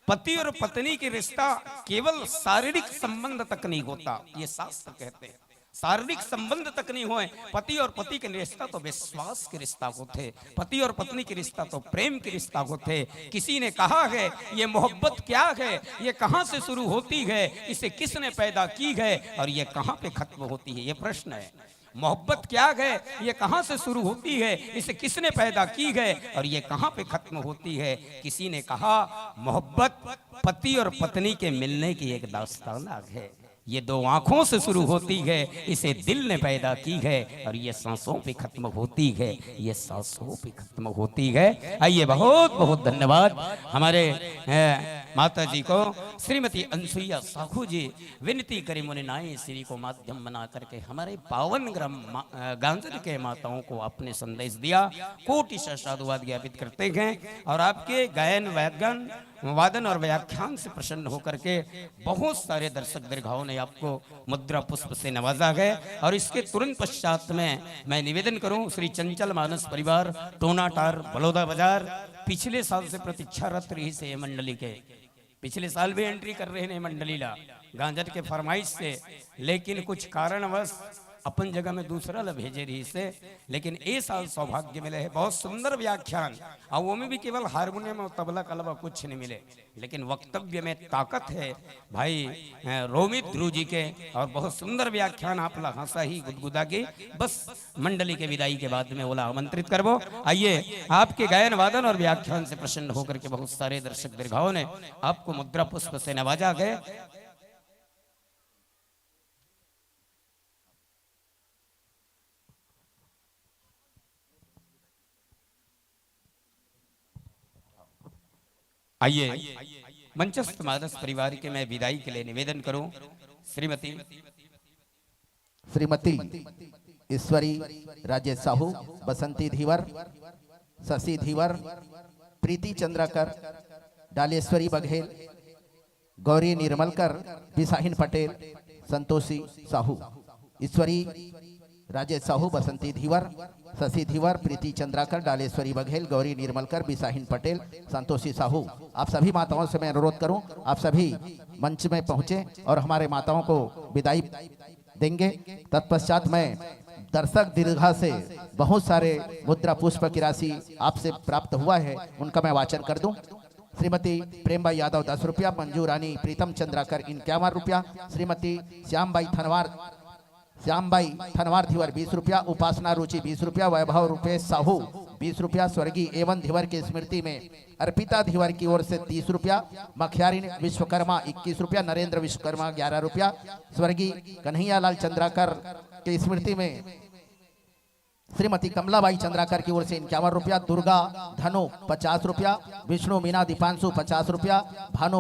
पति और पत्नी के रिश्ता केवल शारीरिक संबंध तक नहीं होता, ये शास्त्र कहते हैं। शारीरिक संबंध तक नहीं होय, पति और पति के रिश्ता तो विश्वास के रिश्ता होथे, पति और पत्नी के रिश्ता तो प्रेम के रिश्ता होथे। किसी ने कहा है, ये मोहब्बत क्या है, ये कहाँ से शुरू होती है, इसे किसने पैदा की है और ये कहाँ पे खत्म होती है, ये प्रश्न है। मोहब्बत क्या है, ये कहाँ से शुरू होती है, इसे किसने पैदा की है और ये कहाँ पे खत्म होती है? किसी ने कहा, मोहब्बत पति और पत्नी के मिलने की एक दास्तान है। ये दो आंखों से शुरू होती है, इसे दिल ने पैदा की है, और ये सांसों पे खत्म होती है, ये सांसों पे खत्म होती है। आइए, बहुत बहुत धन्यवाद हमारे, अ, माता जी को, श्रीमती अनसुईया साहू जी। विनती करी मुनि नाई, श्री को माध्यम बना करके हमारे पावन ग्राम मा-, अ, गांजन के माताओं को आपने संदेश दिया। कोटि सह साधुवाद ज्ञापित करते हैं और आपके गायन, वादन, वादन और व्याख्यान से प्रसन्न होकर के बहुत सारे दर्शक दीर्घाओं ने आपको मुद्रा पुष्प से नवाजा है। और इसके तुरंत पश्चात में मैं निवेदन करूं, श्री चंचल मानस परिवार, टोनाटार, बलौदा बाजार, पिछले साल से प्रतीक्षारत रहिस हे मंडली के, पिछले साल भी एंट्री कर रहे हैं मंडली ला गांजट के फरमाइश से, लेकिन कुछ कारणवश अपन जगह में दूसरा ला भेजे रहिस हे, लेकिन ए साल सौभाग्य मिले हे। बहुत सुंदर व्याख्यान, अउ ओमे भी केवल हारमोनियम अउ तबला के अलावा कुछ नहीं मिले, लेकिन वक्तव्य में ताकत है भाई, अ, रोमित ध्रुव जी के। और बहुत सुंदर व्याख्यान, आप ला हंसा ही गुदगुदा के। बस मंडली के विदाई के बाद में ओला आमंत्रित करबो। आइए, आपके गायन वादन और व्याख्यान से प्रसन्न होकर के बहुत सारे दर्शक दीर्घाओं ने आपको मुद्रा पुष्प से नवाजा गए। आइए, मंचस्थ मानस परिवार के मैं विदाई के लिए निवेदन करूं, श्रीमती श्रीमती ईश्वरी राजेश साहू, बसंती धीवर, शशि धीवर, प्रीति चंद्राकर, डालेश्वरी बघेल, गौरी निर्मलकर, बिसाहिन पटेल, संतोषी साहू। ईश्वरी राजेश साहू, बसंती धीवर, शशि धीवर, प्रीति चंद्राकर, डालेश्वरी बघेल, गौरी निर्मलकर, बिसाहिन पटेल, संतोषी साहू। आप सभी माताओं से मैं अनुरोध करूं, आप सभी मंच में पहुंचे और हमारे माताओं को विदाई देंगे। तत्पश्चात मैं दर्शक दीर्घा से बहुत सारे मुद्रा पुष्प की राशि आपसे प्राप्त हुआ है, उनका मैं वाचन कर दूं। श्रीमती प्रेमबाई यादव दस रुपया, मंजू रानी प्रीतम चंद्राकर इक्यावन रुपया, श्रीमती श्यामबाई थनवार, श्यामबाई थनवार धीवर बीस रुपया, उपासना रुचि बीस रुपया, वैभव रूपेश साहू बीस रुपया, स्वर्गीय एवन धीवर की स्मृति में अर्पिता धीवर की ओर से तीस रुपया, मखियारिन विश्वकर्मा इक्कीस रुपया, नरेंद्र विश्वकर्मा ग्यारह रुपया, स्वर्गीय कन्हैयालाल चंद्राकर की स्मृति में श्रीमती कमलाबाई चंद्राकर की ओर से इक्यावन रुपया, दुर्गा धनु पचास रुपया, विष्णु मीना दीपांशु पचास रुपया, भानु